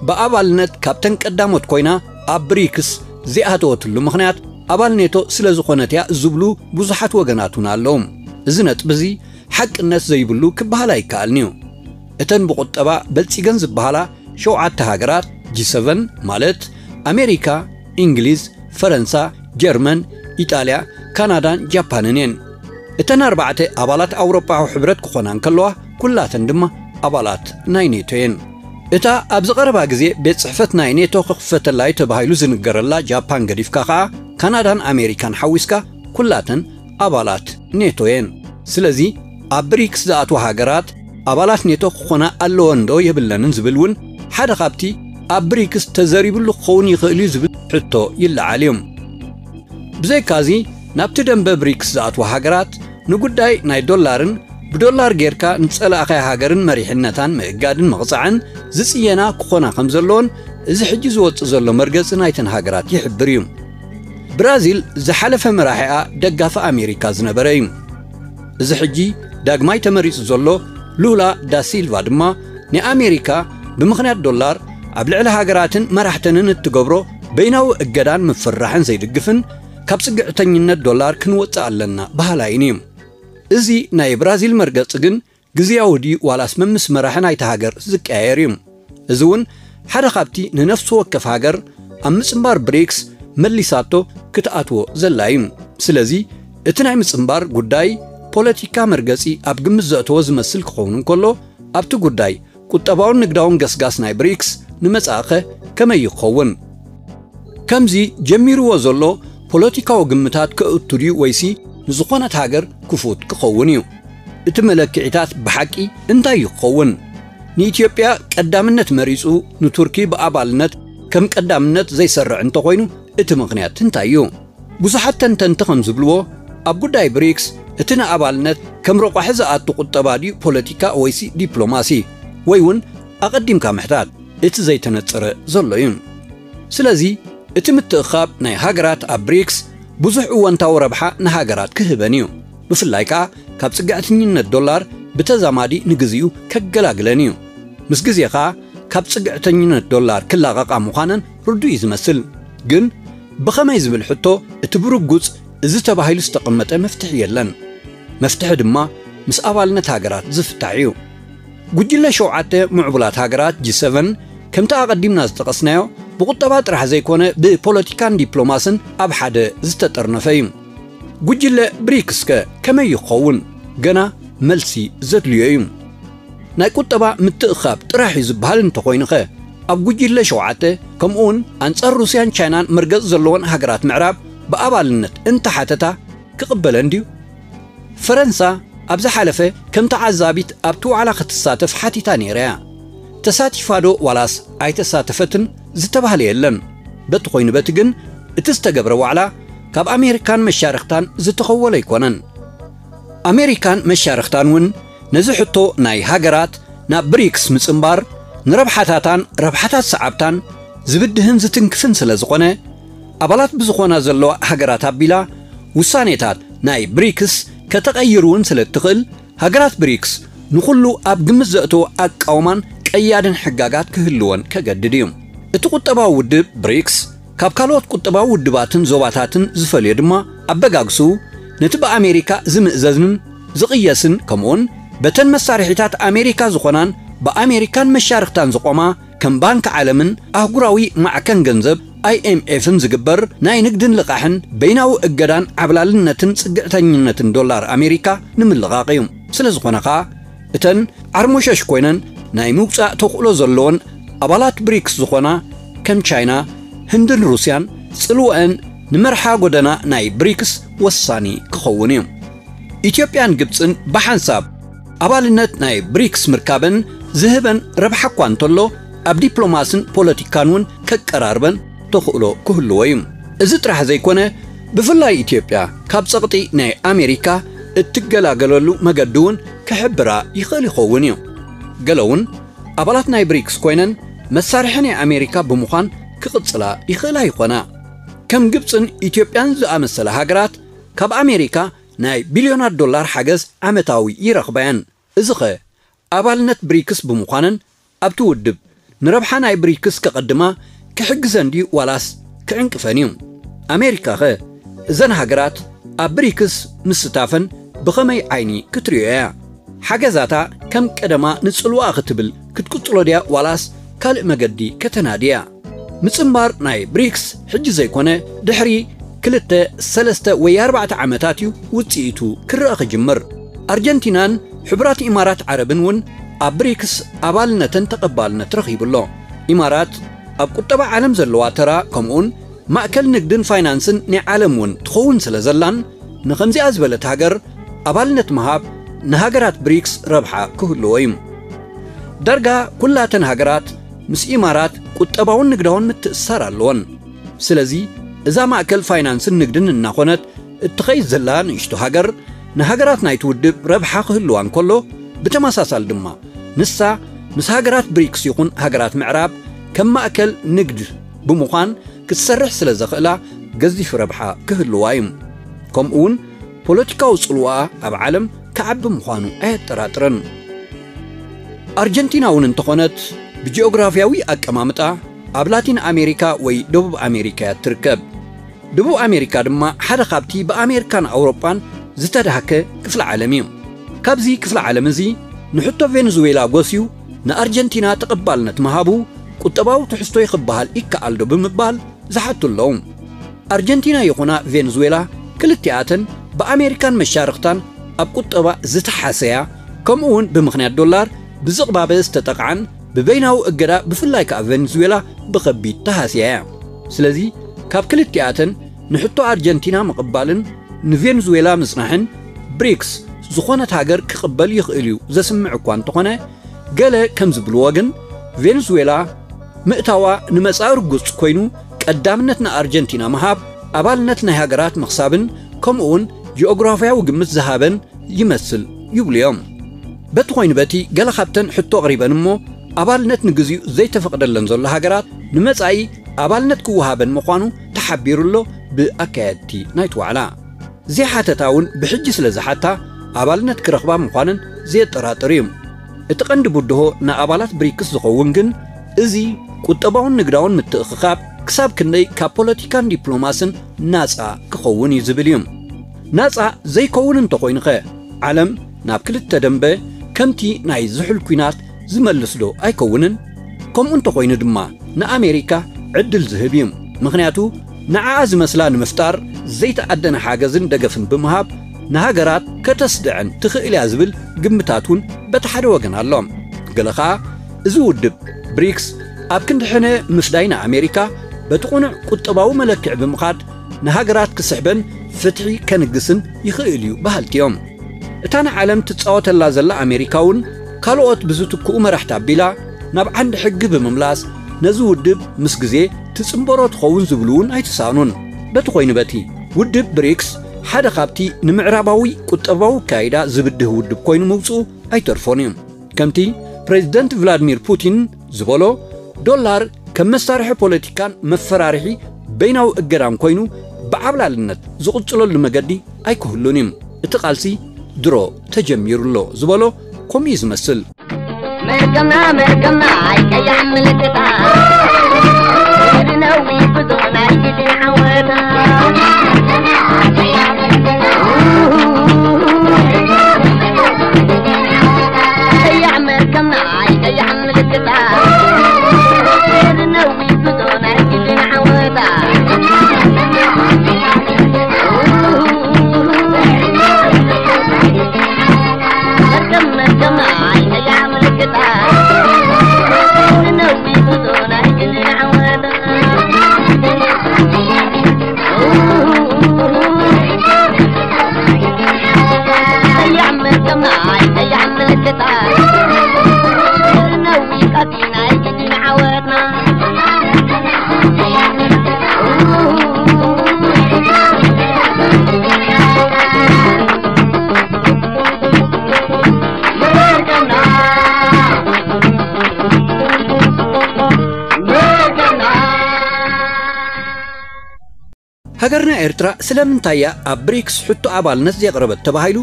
ብኣባልነት ካብተን ቀዳሞት ኮይና ኣብ ብሪክስ ዘይኣተወትሉ ምኽንያት ኣባል ኔቶ ስለ ዝኾነት እያ ዝብሉ ብዙሓት ወገናት እውን ኣለዉ። እዚ ነጥቢ እዚ ሓቅነት ዘይብሉ ክበሃል ኣይከኣልን እዩ። እተን ብቁጠባ በልጺገን ዝበሃላ ሸውዓተ ሃገራት ጂ ሰቨን ማለት ኣሜሪካ፣ እንግሊዝ፣ ፈረንሳ፣ ጀርመን፣ ኢጣልያ፣ ካናዳን ጃፓንን እየን። እተን ኣርባዕተ ኣባላት ኣውሮጳዊ ሕብረት ክኾና እንከለዋ ኩላተን ድማ ኣባላት ናይ ኔቶ እየን። እታ ኣብዚ ቀረባ ግዜ ቤት ጽሕፈት ናይ ኔቶ ክኽፈተላ እዩ ተባሂሉ ዝንገረላ ጃፓን ገዲፍካ ኸኣ ካናዳን ኣሜሪካን ሓዊስካ ኩላተን ኣባላት ኔቶ እየን። ስለዚ ኣብ ብሪክስ ዝኣትዋ ሃገራት ኣባላት ኔቶ ክኾና ኣለወን ዶ የብለንን ዝብል እውን ሓደ ካብቲ ኣብ ብሪክስ ተዘሪብሉ ክኸውን ይኽእል እዩ ዝብል ሕቶ ይለዓል እዩ። ብዘይካዚ ናብቲ ደንበ ብሪክስ ዝኣትዋ ሃገራት ንጉዳይ ናይ ዶላርን ብዶላር ጌርካ ንጸላእኻያ ሃገርን መሪሕነታን ምእጋድን ምቕጻዕን ዝጽየና ክኾና ከም ዘለዎን እዚ ሕጂ ዝወጽእ ዘሎ መርገጺ ናይተን ሃገራት ይሕብር እዩ። ብራዚል ዝሓለፈ መራሒኣ ደጋፊ ኣሜሪካ ዝነበረ እዩ። እዚ ሕጂ ዳግማይ ተመሪጹ ዘሎ ሉላ ዳሲልቫ ድማ ንኣሜሪካ ብምኽንያት ዶላር ኣብ ልዕሊ ሃገራትን መራሕተንን እትገብሮ በይናዊ እገዳን ምፍርራሕን ዘይድግፍን ካብ ጽግዕተኝነት ዶላር ክንወጽእ ኣለና በሃላይን እዩ። እዚ ናይ ብራዚል መርገጺ ግን ግዝያዊ ድዩ ዋላስ መምስ መራሒ ናይታ ሃገር ዝቀያየር እዩ። እዚ እውን ሓደ ካብቲ ንነፍሲ ወከፍ ሃገር ኣብ ምጽንባር ብሪክስ መሊሳቶ ክትኣትዎ ዘላ እዩ። ስለዚ እቲ ናይ ምጽንባር ጉዳይ ፖለቲካ መርገጺ ኣብ ግምት ዘእተዎ ዝመስል ክኸውን እንከሎ፣ ኣብቲ ጉዳይ ቁጠባውን ንግዳውን ገስጋስ ናይ ብሪክስ ንመጻእኸ ከመይ ይኸውን? ከምዚ ጀሚርዎ ዘሎ ፖለቲካዊ ግምታት ከእቱ ድዩ ወይሲ ንዝኾነት ሃገር ክፉት ክኸውን እዩ? እቲ መለክዒታት ብሓቂ እንታይ እዩ ክኸውን? ንኢትዮጵያ ቀዳምነት መሪጹ ንቱርኪ ብኣባልነት ከም ቀዳምነት ዘይሰርዕ እንተኾይኑ እቲ ምኽንያት እንታይ እዩ? ብዙሓት ተንተንቲ ከም ዝብልዎ ኣብ ጉዳይ ብሪክስ እቲ ንኣባልነት ከም ረቋሒ ዝኣቱ ቁጠባ ድዩ ፖለቲካ ወይሲ ዲፕሎማሲ ወይ እውን ኣቐዲምካ ምሕታት እቲ ዘይተነጸረ ዘሎ እዩ። ስለዚ እቲ ምትእኻብ ናይ ሃገራት ኣብ ብሪክስ ብዙሕ እወንታዊ ረብሓ ንሃገራት ክህበን እዩ። ብፍላይ ከኣ ካብ ጽግዕተኝነት ዶላር ብተዛማዲ ንግዚኡ ከገላግለን እዩ። ምስ ግዜ ከኣ ካብ ጽግዕተኝነት ዶላር ክላቐቓ ምዃነን ርዱእ እዩ ዝመስል። ግን ብኸመይ ዝብል ሕቶ እቲ ብርጉጽ እዚ ተባሂሉ ዝተቐመጠ መፍትሒ የለን። መፍትሒ ድማ ምስ ኣባልነት ሃገራት ዝፍታሕ እዩ። ጉጅለ ሸውዓተ ምዕቡላት ሃገራት ጂ ሰቨን ከምቲ ኣቐዲምና ዝጠቐስናዮ ብቁጠባ ጥራሕ ዘይኮነ ብፖለቲካን ዲፕሎማስን ኣብ ሓደ ዝተጠርነፈ እዩ። ጉጅለ ብሪክስ ከ ከመይ ይኸውን? ገና መልሲ ዘድልዮ እዩ። ናይ ቁጠባ ምትእኻብ ጥራሕ እዩ ዝበሃል እንተኾይኑ ኸ? ኣብ ጉጅለ ሸውዓተ ከምኡውን ኣንጻር ሩስያን ቻይናን መርገጽ ዘለወን ሃገራት ምዕራብ ብኣባልነት እንተሓተታ ክቕበለን ድዩ? ፈረንሳ ኣብ ዝሓለፈ ከም ተዓዛቢት ኣብቲ ዋዕላ ክትሳተፍ ሓቲታ ነይራ እያ። ተሳቲፋ ዶ ዋላስ ኣይተሳተፈትን ዝተባህለ የለን። በቲ ኮይኑ በቲ ግን እቲ ዝተገብረ ዋዕላ ካብ ኣሜሪካን መሻርኽታን ዝተኸወለ ኣይኮነን። ኣሜሪካን መሻርኽታን እውን ነዚ ሕቶ ናይ ሃገራት ናብ ብሪክስ ምጽንባር ንረብሓታታን ረብሓታት ሰዓብታን ዝብድህን ዝትንክፍን ስለ ዝኾነ፣ ኣባላት ብዝኾና ዘለዋ ሃገራት ኣቢላ ውሳኔታት ናይ ብሪክስ ከተቐይር እውን ስለ እትኽእል፣ ሃገራት ብሪክስ ንኹሉ ኣብ ግምት ዘእተወ ኣቃውማን ቀያድን ሕጋጋት ክህልወን ከገድድ እዩ። እቲ ቁጠባዊ ውድብ ብሪክስ ካብ ካልኦት ቁጠባዊ ውድባትን ዞባታትን ዝፈልዮ ድማ ኣበጋግስኡ ነቲ ብኣሜሪካ ዝምእዘዝን ዝቕየስን ከምኡውን በተን መሳርሒታት ኣሜሪካ ዝኾናን ብኣሜሪካን መሻርኽታን ዝቖማ ከም ባንክ ዓለምን ኣህጉራዊ ማዕከን ገንዘብ ኣይ ኤም ኤፍን ዝግበር ናይ ንግድን ልቓሕን በይናዊ እገዳን ዓብላልነትን ጽግዕተኝነትን ዶላር ኣሜሪካ ንምልቓቕ እዩ። ስለ ዝኾነ ኸኣ እተን ዓርሞሸሽ ኮይነን ናይ ምውጻእ ተኽእሎ ዘለወን ኣባላት ብሪክስ ዝኾና ከም ቻይና፣ ህንድን ሩስያን ጽልወአን ንመርሓ ጎደና ናይ ብሪክስ ወሳኒ ክኸውን እዩ። ኢትዮጵያን ግብጽን ብሓንሳብ ኣባልነት ናይ ብሪክስ ምርካበን ዝህበን ረብሓ እኳ እንተሎ፣ ኣብ ዲፕሎማስን ፖለቲካን እውን ከቀራርበን ተኽእሎ ክህልዎ እዩ። እዚ ጥራሕ ዘይኮነ፣ ብፍላይ ኢትዮጵያ ካብ ጸቕጢ ናይ ኣሜሪካ እትገላገለሉ መገዲ እውን ክሕብራ ይኽእል ይኸውን እዩ። ገለ እውን ኣባላት ናይ ብሪክስ ኮይነን መሳርሒ ናይ ኣሜሪካ ብምዃን ክቕጽላ ይኽእላ ይኾና። ከም ግብጽን ኢትዮጵያን ዝኣመሰላ ሃገራት ካብ ኣሜሪካ ናይ ቢልዮናት ዶላር ሓገዝ ዓመታዊ ይረኽባ እየን። እዚ ኸ ኣባልነት ብሪክስ ብምዃነን ኣብቲ ውድብ ንረብሓ ናይ ብሪክስ ከቐድማ ክሕግዘን ድዩ ዋላስ ክዕንቅፈን እዩ? ኣሜሪካ ኸ እዘን ሃገራት ኣብ ብሪክስ ምስታፈን ብኸመይ ዓይኒ ክትርእዮ እያ? ሓገዛታ ከም ቀደማ ንጽልዋኣ ክትብል ክትቅጽሎ ድያ ዋላስ ካልእ መገዲ ከተናዲ እያ? ምጽንባር ናይ ብሪክስ ሕጂ ዘይኮነ ድሕሪ ክልተ፣ ሰለስተ ወይ ኣርባዕተ ዓመታት እዩ ውጽኢቱ ክረኣ ክጅምር። ኣርጀንቲናን ሕቡራት ኢማራት ዓረብን እውን ኣብ ብሪክስ ኣባልነተን ተቐባልነት ረኺቡ ኣሎ። ኢማራት ኣብ ቁጠባ ዓለም ዘለዋ ተራ ከምኡውን ማእከል ንግድን ፋይናንስን ናይ ዓለም እውን ትኸውን ስለ ዘላን ንኸምዚኣ ዝበለት ሃገር ኣባልነት ምሃብ ንሃገራት ብሪክስ ረብሓ ክህልዎ እዩ። ዳርጋ ኩላተን ሃገራት ምስ ኢማራት ቁጠባውን ንግዳውን ምትእስሳር ኣለወን። ስለዚ እዛ ማእከል ፋይናንስን ንግድን እናኾነት እትኸይድ ዘላ ንእሽቶ ሃገር ንሃገራት ናይቲ ውድብ ረብሓ ክህልዋ እንከሎ፣ ብተመሳሳሊ ድማ ንሳ ምስ ሃገራት ብሪክስ ይኹን ሃገራት ምዕራብ ከም ማእከል ንግድ ብምዃን ክትሰርሕ ስለ ዘኽእላ ገዚፍ ረብሓ ክህልዋ እዩ። ከምኡ እውን ፖለቲካዊ ጽልዋኣ ኣብ ዓለም ክዓቢ ምዃኑ ኣየጠራጥርን። ኣርጀንቲና እውን እንተኾነት ብጂኦግራፊያዊ ኣቀማምጣ ኣብ ላቲን ኣሜሪካ ወይ ደቡብ ኣሜሪካ እያ ትርከብ። ደቡብ ኣሜሪካ ድማ ሓደ ካብቲ ብኣሜሪካን ኣውሮጳን ዝተዳህከ ክፍለ ዓለም እዩ። ካብዚ ክፍለ ዓለም እዚ ንሕቶ ቬንዙዌላ ጎስዩ ንኣርጀንቲና ተቐባልነት ምሃቡ ቁጠባዊ ትሕዝቶይ ክበሃል ይከኣል ዶ ብምባል ዝሓቱ ኣለዉ። ኣርጀንቲና ይኹና ቬንዙዌላ ክልቲኣተን ብኣሜሪካን መሻርኽታን ኣብ ቁጠባ ዝተሓሰያ፣ ከምኡ እውን ብምኽንያት ዶላር ብዝቕባበ ዝተጠቕዓን ብበይናዊ እገዳ ብፍላይ ከኣ ቬንዙዌላ ብኸቢድ ተሃስያ እያ። ስለዚ ካብ ክልቲኣተን ንሕቶ ኣርጀንቲና ምቕባልን ንቬንዙዌላ ምጽናሕን ብሪክስ ዝኾነት ሃገር ክቕበል ይኽእል እዩ ዘስምዕ እኳ እንተኾነ፣ ገለ ከም ዝብልዎ ግን ቬንዙዌላ ምእታዋ ንመጻኢ ርጉጽ ኮይኑ ቀዳምነት ንኣርጀንቲና ምሃብ ኣባልነት ናይ ሃገራት ምኽሳብን ከምኡ እውን ጂኦግራፍያዊ ግምት ዝሃበን ይመስል ይብሉ እዮም። በቲ ኮይኑ በቲ ገለ ካብተን ሕቶ ኣቕሪበን እሞ ኣባልነት ንግዚኡ ዘይተፈቕደለን ዘሎ ሃገራት ንመጻኢ ኣባልነት ክወሃበን ምዃኑ ተሓቢሩ ኣሎ ብኣካየድቲ ናይቲ ዋዕላ። ዘይሓተታ እውን ብሕጂ ስለ ዝሓታ ኣባልነት ክረኽባ ምዃነን ዘየጠራጥር እዩ። እቲ ቀንዲ ብድሆ ንኣባላት ብሪክስ ዝኸውን ግን እዚ ቁጠባውን ንግዳውን ምትእኽኻብ ክሳብ ክንደይ ካብ ፖለቲካን ዲፕሎማስን ናጻ ክኸውን እዩ ዝብል እዩ። ናጻ ዘይከውን እንተኾይኑኸ ዓለም ናብ ክልተ ደንበ ከምቲ ናይ ዝሑል ኲናት ዝመልስ ዶ ኣይከውንን? ከምኡ እንተኾይኑ ድማ ንኣሜሪካ ዕድል ዝህብ እዩ። ምኽንያቱ ንዓኣ ዝመስላ ንምፍጣር ዘይተኣደነ ሓገዝን ደገፍን ብምሃብ ንሃገራት ከተስድዐን ትኽእል እያ ዝብል ግምታት እውን በቲ ሓደ ወገን ኣሎ። ገለ ኸኣ እዚ ውድብ ብሪክስ ኣብ ክንዲ ሕነ ምፍዳይ ንኣሜሪካ በቲ ቁኑዕ ቁጠባዊ መለክዒ ብምኻድ ንሃገራት ክስሕበን ፍትሒ ከንግስን ይኽእል እዩ በሃልቲ እዮም። እታ ንዓለም ትጻወተላ ዘላ ኣሜሪካ እውን ካልኦት ብዝትክኡ መራሕቲ ኣቢላ ናብ ዓንዲ ሕጊ ብምምላስ ነዚ ውድብ ምስ ግዜ ትጽንበሮ ትኸውን ዝብሉ እውን ኣይተሳእኑን። በቲ ኮይኑ በቲ ውድብ ብሪክስ ሓደ ካብቲ ንምዕራባዊ ቁጠባዊ ኣካይዳ ዝብድህ ውድብ ኮይኑ ምውጽኡ ኣይተርፎን እዩ። ከምቲ ፕሬዚደንት ቭላድሚር ፑቲን ዝበሎ ዶላር ከም መሳርሒ ፖለቲካን መፈራርሒ በይናዊ እገዳን ኮይኑ ብዓብላልነት ዝቕጽለሉ መገዲ ኣይክህሉን እዩ። እቲ ቃልሲ ድሮ ተጀሚሩ ኣሎ ዝበሎ ከምኡ እዩ ዝመስል። መርገምና መርገምና ኣይቀያሕ ምልክታ ንነዊ ብዙ ናይ ግዜ ዓወታ ቀያሕ መርገምና ኣይቀያሕ ምልክታ ንነዊ ብዙ ናይ ግዜ ዓወታ ሃገርና ኤርትራ ስለምንታይ እያ ኣብ ብሪክስ ሕቶ ኣባልነት ዘቕረበት ተባሂሉ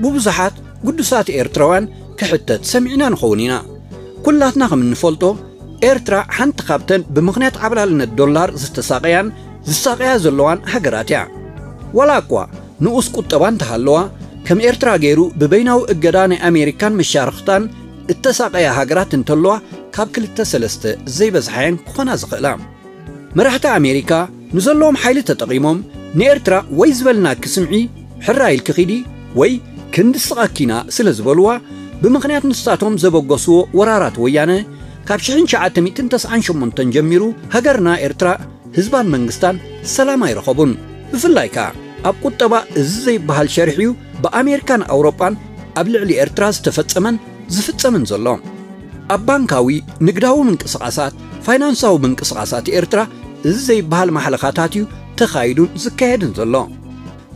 ብብዙሓት ግዱሳት ኤርትራውያን ክሕተት ሰሚዕና ንኸውን ኢና። ኩላትና ከም እንፈልጦ ኤርትራ ሓንቲ ካብተን ብምኽንያት ዓብላልነት ዶላር ዝተሳቐያን ዝሳቐያ ዘለዋን ሃገራት እያ። ዋላ እኳ ንኡስ ቁጠባ እንተሃለዋ ከም ኤርትራ ገይሩ ብበይናዊ እገዳ ናይ ኣሜሪካን መሻርኽታን እተሳቐያ ሃገራት እንተለዋ ካብ ክልተ ሰለስተ ዘይበዝሓ እየን ክኾና ዝኽእላ። መራሕቲ ኣሜሪካ ንዘለዎም ሓይሊ ተጠቒሞም ንኤርትራ ወይ ዝበልና ክስምዒ ሕራይ ኢልኪ ኺዲ ወይ ክንድስቐኪ ኢና ስለ ዝበልዋ ብምኽንያት ንሳቶም ዘበገስዎ ወራራት ወያነ ካብ ሽሕን ትሽዓተ ሚእትን ተስዓን ሸሞንተን ጀሚሩ ሃገርና ኤርትራ ህዝባን መንግስታን ሰላም ኣይረኸቡን። ብፍላይ ከኣ ኣብ ቁጠባ እዚ ዘይበሃል ሸርሒ እዩ ብኣሜሪካን ኣውሮጳን ኣብ ልዕሊ ኤርትራ ዝተፈጸመን ዝፍጸምን ዘሎ። ኣብ ባንካዊ ንግዳዊ ምንቅስቓሳት ፋይናንሳዊ ምንቅስቓሳት ኤርትራ እዚ ዘይበሃል ማሕለኻታት እዩ ተኻይዱን ዝካየድን ዘሎ።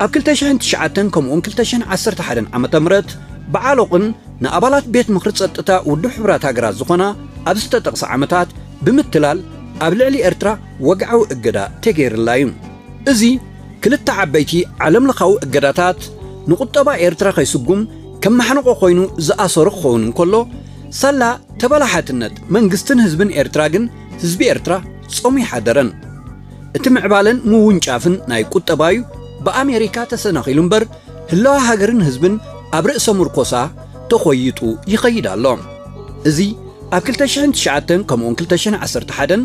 ኣብ ክልተ ሽሕን ትሽዓተን ከምኡውን ክልተ ሽሕን ዓሰርተ ሓደን ዓመተ ምህረት ብዓሎቕን ንኣባላት ቤት ምኽሪ ጸጥታ ውድብ ሕቡራት ሃገራት ዝኾና ኣብ ዝተጠቕሰ ዓመታት ብምትላል ኣብ ልዕሊ ኤርትራ ወግዓዊ እገዳ ተገይርላ እዩ። እዚ ክልተ ዓበይቲ ዓለምለኻዊ እገዳታት ንቁጠባ ኤርትራ ከይስጉም ከም ማሕንቆ ኮይኑ ዝኣሰሩ ክኸውን እንከሎ ሳላ ተበላሓትነት መንግስትን ህዝብን ኤርትራ ግን ህዝቢ ኤርትራ ጾሙ ይሓደረን። እቲ ምዕባለን ምውንጫፍን ናይ ቁጠባዩ ብኣሜሪካ ተሰናኺሉ እምበር ህላወ ሃገርን ህዝብን ኣብ ርእሰ ምርኮሳ ተኾይጡ ይኸይድ ኣሎ። እዚ ኣብ ክልተ ሽሕን ትሽዓተን ከምኡውን ክልተ ሽሕን ዓሰርተ ሓደን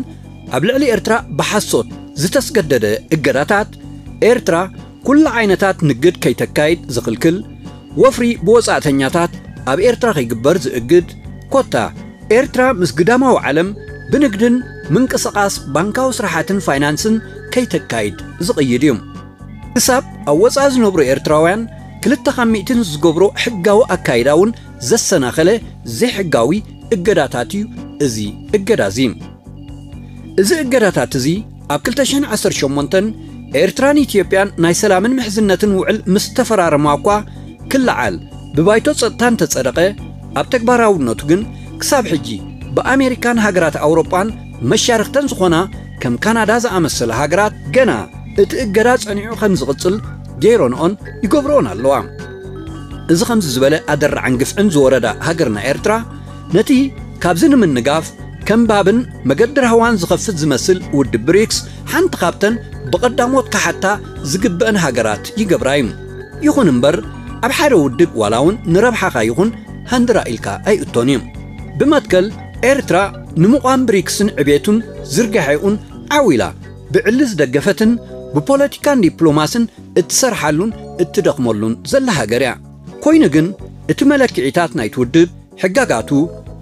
ኣብ ልዕሊ ኤርትራ ብሓሶት ዝተስገደደ እገዳታት፣ ኤርትራ ኩሉ ዓይነታት ንግድ ከይተካይድ ዝኽልክል፣ ወፍሪ ብወጻእተኛታት ኣብ ኤርትራ ከይግበር ዝእግድ፣ ኮታ ኤርትራ ምስ ግዳማዊ ዓለም ብንግድን ምንቅስቓስ ባንካዊ ስራሓትን ፋይናንስን ከይተካይድ ዝቕይድ እዩ። ክሳብ ኣብ ወጻኢ ዝነብሩ ኤርትራውያን ክልተ ካብ ሚእትን ዝገብሮ ሕጋዊ ኣካይዳ እውን ዘሰናኸለ ዘይሕጋዊ እገዳታት እዩ እዚ እገዳ እዚ። እዚ እገዳታት እዚ ኣብ ክልተ ሽሕን ዓሰርተ ሸሞንተን ኤርትራን ኢትዮጵያን ናይ ሰላምን ምሕዝነትን ውዕል ምስ ተፈራረማ እኳ ክለዓል ብባይቶ ጸጥታ እንተጸደቐ፣ ኣብ ተግባራውነቱ ግን ክሳብ ሕጂ ብኣሜሪካን ሃገራት ኣውሮጳን መሻርኽተን ዝኾና ከም ካናዳ ዝኣመሰላ ሃገራት ገና እቲ እገዳ ጸኒዑ ከም ዝቕጽል ገይረንኦን ይገብርኦን ኣለዋ። እዚ ከምዚ ዝበለ ኣደራዕን ግፍዕን ዝወረዳ ሃገርና ኤርትራ፣ ነቲ ካብዚ ንምንጋፍ ከም ባብን መገዲ ራህዋን ዝኸፍት ዝመስል ውድብ ብሪክስ ሓንቲ ካብተን ብቐዳሞት ክሓታ ዝግበአን ሃገራት ይገብራ እዩ። ይኹን እምበር፣ ኣብ ሓደ ውድብ ዋላ እውን ንረብሓኻ ይኹን ሃንድራ ኢልካ ኣይእቶን እዩ። ብመትከል ኤርትራ ንምቋም ብሪክስን ዕቤቱን ዝርጋሐኡን ዓው ኢላ ብዕሊ ዝደገፈትን ብፖለቲካን ዲፕሎማስን እትሰርሓሉን እትደኽመሉን ዘላ ሃገር እያ። ኮይኑ ግን እቲ መለክዒታት ናይቲ ውድብ፣ ሕጋጋቱ፣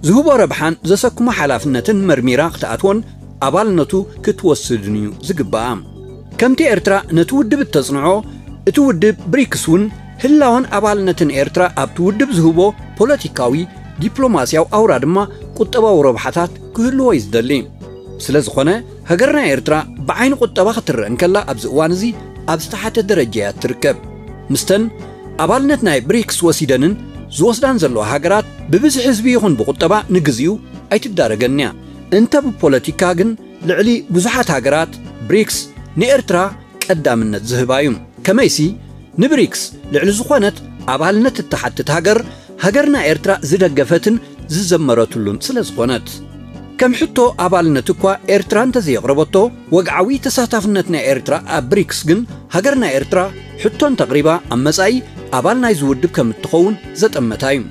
ዝህቦ ረብሓን ዘሰክሞ ሓላፍነትን መርሚራ ክትኣትዎን ኣባልነቱ ክትወስድን እዩ ዝግባኣ። ከምቲ ኤርትራ ነቲ ውድብ እተጽንዖ፣ እቲ ውድብ ብሪክስ እውን ህላወን ኣባልነትን ኤርትራ ኣብቲ ውድብ ዝህቦ ፖለቲካዊ፣ ዲፕሎማስያዊ ኣውራ ድማ ቁጠባዊ ረብሓታት ክህልዎ እዩ ዝደሊ። ስለ ዝኾነ፣ ሃገርና ኤርትራ ብዓይኒ ቁጠባ ክትረአ እንከላ ኣብዚ እዋን እዚ ኣብ ዝተሓተ ደረጃ እያ ትርከብ። ምስተን ኣባልነት ናይ ብሪክስ ወሲደንን ዝወስዳን ዘለዋ ሃገራት ብብዝሒ ህዝቢ ይኹን ብቁጠባ ንግዚኡ ኣይትዳረገን እያ። እንተ ብፖለቲካ ግን ልዕሊ ብዙሓት ሃገራት ብሪክስ ንኤርትራ ቀዳምነት ዝህባ እዩ። ከመይሲ ንብሪክስ ልዕሊ ዝኾነት ኣባልነት እትሓትት ሃገር፣ ሃገርና ኤርትራ ዝደገፈትን ዝዘመረትሉን ስለ ዝኾነት። ከም ሕቶ ኣባልነት እኳ ኤርትራ እንተዘየቕረበቶ፣ ወግዓዊ ተሳታፍነት ናይ ኤርትራ ኣብ ብሪክስ ግን፣ ሃገርና ኤርትራ ሕቶ እንተቕሪባ ኣብ መጻኢ ኣባል ናይዚ ውድብ ከም እትኸውን ዘጠመታ እዩ።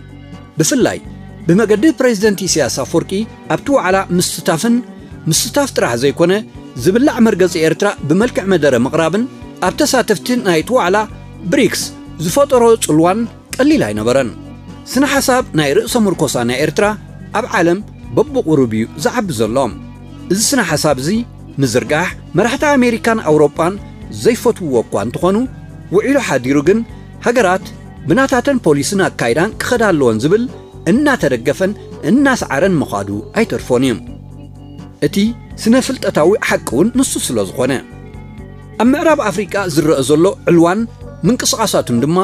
ብፍላይ ብመገዲ ፕሬዚደንት ኢሳያስ ኣፈወርቂ ኣብቲ ዋዕላ ምስታፍን ምስታፍ ጥራሕ ዘይኮነ፣ ዝብላዕ መርገጺ ኤርትራ ብመልክዕ መደረ ምቕራብን ኣብ ተሳተፍቲ ናይቲ ዋዕላ ብሪክስ ዝፈጠሮ ጽልዋን ቀሊል ኣይነበረን። ስነ ሓሳብ ናይ ርእሰ ምርኮሳ ናይ ኤርትራ ኣብ ዓለም በብቑሩብ እዩ ዝዓቢ ዘሎ። እዚ ስነ ሓሳብ እዚ ምዝርጋሕ መራሕቲ ኣሜሪካን ኣውሮጳን ዘይፈትውዎ እኳ እንተኾኑ፣ ውዒሉ ሓዲሩ ግን ሃገራት ብናታተን ፖሊስን ኣካይዳን ክኸዳ ኣለወን ዝብል እናተደገፈን እናሰዓረን ምዃዱ ኣይተርፎን እዩ። እቲ ስነ ፍልጠታዊ ሓቂ እውን ንሱ ስለ ዝኾነ። ኣብ ምዕራብ ኣፍሪቃ ዝረአ ዘሎ ዕልዋን ምንቅስቓሳቱን ድማ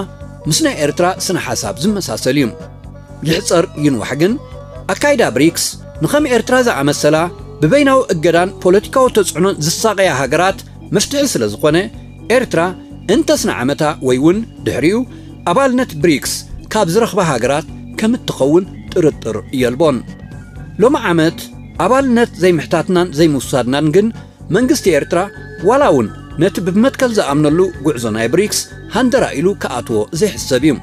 ምስ ናይ ኤርትራ ስነ ሓሳብ ዝመሳሰል እዩ። ይሕጸር ይንዋሕ ግን፣ ኣካይዳ ብሪክስ ንኸም ኤርትራ ዝኣመሰላ ብበይናዊ እገዳን ፖለቲካዊ ተጽዕኖን ዝሳቐያ ሃገራት መፍትሒ ስለ ዝኾነ፣ ኤርትራ እንተስ ንዓመታ ወይ እውን ድሕሪኡ ኣባልነት ብሪክስ ካብ ዝረኽባ ሃገራት ከም እትኸውን ጥርጥር የልቦን። ሎሚ ዓመት ኣባልነት ዘይምሕታትናን ዘይምውሳድናን ግን መንግስቲ ኤርትራ ዋላ እውን ነቲ ብመትከል ዝኣምነሉ ጉዕዞ ናይ ብሪክስ ሃንደራ ኢሉ ክኣትዎ ዘይሕሰብ እዩ።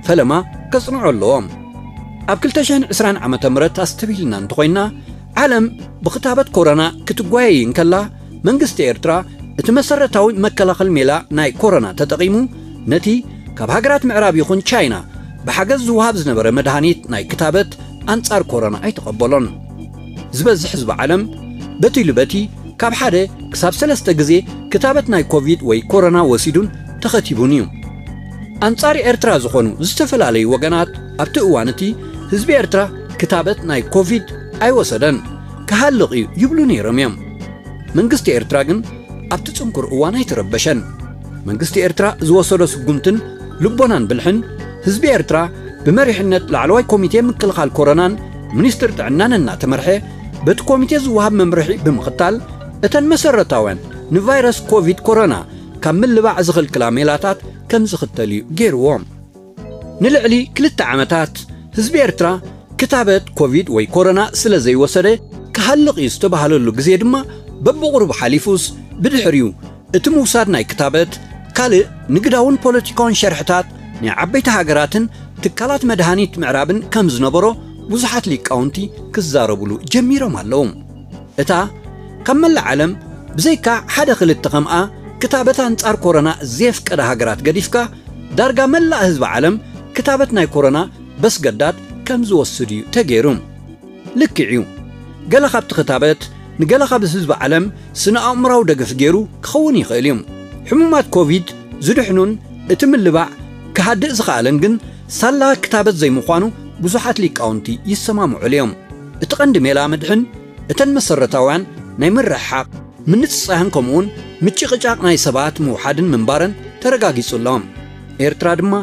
ፈለማ ከጽንዖ ኣለዎ። ኣብ ክልተ ሽሕን ዕስራን ዓመተ ምህረት ኣስተብሂልና እንተኾይንና፣ ዓለም ብክታበት ኮሮና ክትጓየይ እንከላ፣ መንግስቲ ኤርትራ እቲ መሰረታዊ መከላኸል ሜላ ናይ ኮሮና ተጠቒሙ፣ ነቲ ካብ ሃገራት ምዕራብ ይኹን ቻይና ብሓገዝ ዝወሃብ ዝነበረ መድሃኒት ናይ ክታበት ኣንጻር ኮሮና ኣይተቐበሎን። ዝበዝሕ ህዝቢ ዓለም በቲ ኢሉ በቲ ካብ ሓደ ክሳብ ሰለስተ ግዜ ክታበት ናይ ኮቪድ ወይ ኮሮና ወሲዱን ተኸቲቡን እዩ። ኣንጻር ኤርትራ ዝኾኑ ዝተፈላለዩ ወገናት ኣብቲ እዋን እቲ ህዝቢ ኤርትራ ክታበት ናይ ኮቪድ ኣይወሰደን፣ ክሃልቕ እዩ ይብሉ ነይሮም እዮም። መንግስቲ ኤርትራ ግን ኣብቲ ጽንኩር እዋን ኣይተረበሸን። መንግስቲ ኤርትራ ዝወሰዶ ስጉምትን ልቦናን ብልሕን፣ ህዝቢ ኤርትራ ብመሪሕነት ላዕለዋይ ኮሚቴ ምክልኻል ኮሮናን ሚኒስትር ጥዕናን እናተመርሐ፣ በቲ ኮሚቴ ዝወሃብ መምርሒ ብምኽታል፣ እተን መሰረታውያን ንቫይረስ ኮቪድ ኮሮና ካብ ምልባዕ ዝኽልክላ ሜላታት ከም ዝኽተል እዩ ገይርዎ። ንልዕሊ ክልተ ዓመታት ህዝቢ ኤርትራ ክታበት ኮቪድ ወይ ኮሮና ስለ ዘይወሰደ፣ ክሃልቕ እዩ ዝተባህለሉ ግዜ ድማ በብቑሩብ ሓሊፉስ፣ ብድሕሪኡ እቲ ምውሳድ ናይ ክታበት ካልእ ንግዳውን ፖለቲካውን ሸርሕታት ናይ ዓበይቲ ሃገራትን ትካላት መድሃኒት ምዕራብን ከም ዝነበሮ ብዙሓት ሊቃውንቲ ክዛረብሉ ጀሚሮም ኣለዉ። እታ ካብ መላእ ዓለም ብዘይካ ሓደ ክልተ ከምኣ ክታበት ኣንጻር ኮሮና ዘየፍቀዳ ሃገራት ገዲፍካ፣ ዳርጋ መላእ ህዝቢ ዓለም ክታበት ናይ ኮሮና በስገዳድ ከም ዝወስድ እዩ ተገይሩ። ልክዕ እዩ። ገለ ካብቲ ክታበት ንገለ ካብ ህዝቢ ዓለም ስነ ኣእምራዊ ደገፍ ገይሩ ክኸውን ይኽእል እዩ። ሕሙማት ኮቪድ ዝድሕኑን እቲ ምልባዕ ክሃድእ ዝኸኣለን ግን ሳላ ክታበት ዘይምዃኑ ብዙሓት ሊቃውንቲ ይሰማምዑሉ እዮም። እቲ ቀንዲ ሜላ ምድሕን እተን መሰረታውያን ናይ ምርሕሓቕ፣ ምንጽጻህን ከምኡውን ምጭቕጫቕ ናይ ሰባት ምውሓድን ምንባረን ተረጋጊጹ ኣሎ። ኤርትራ ድማ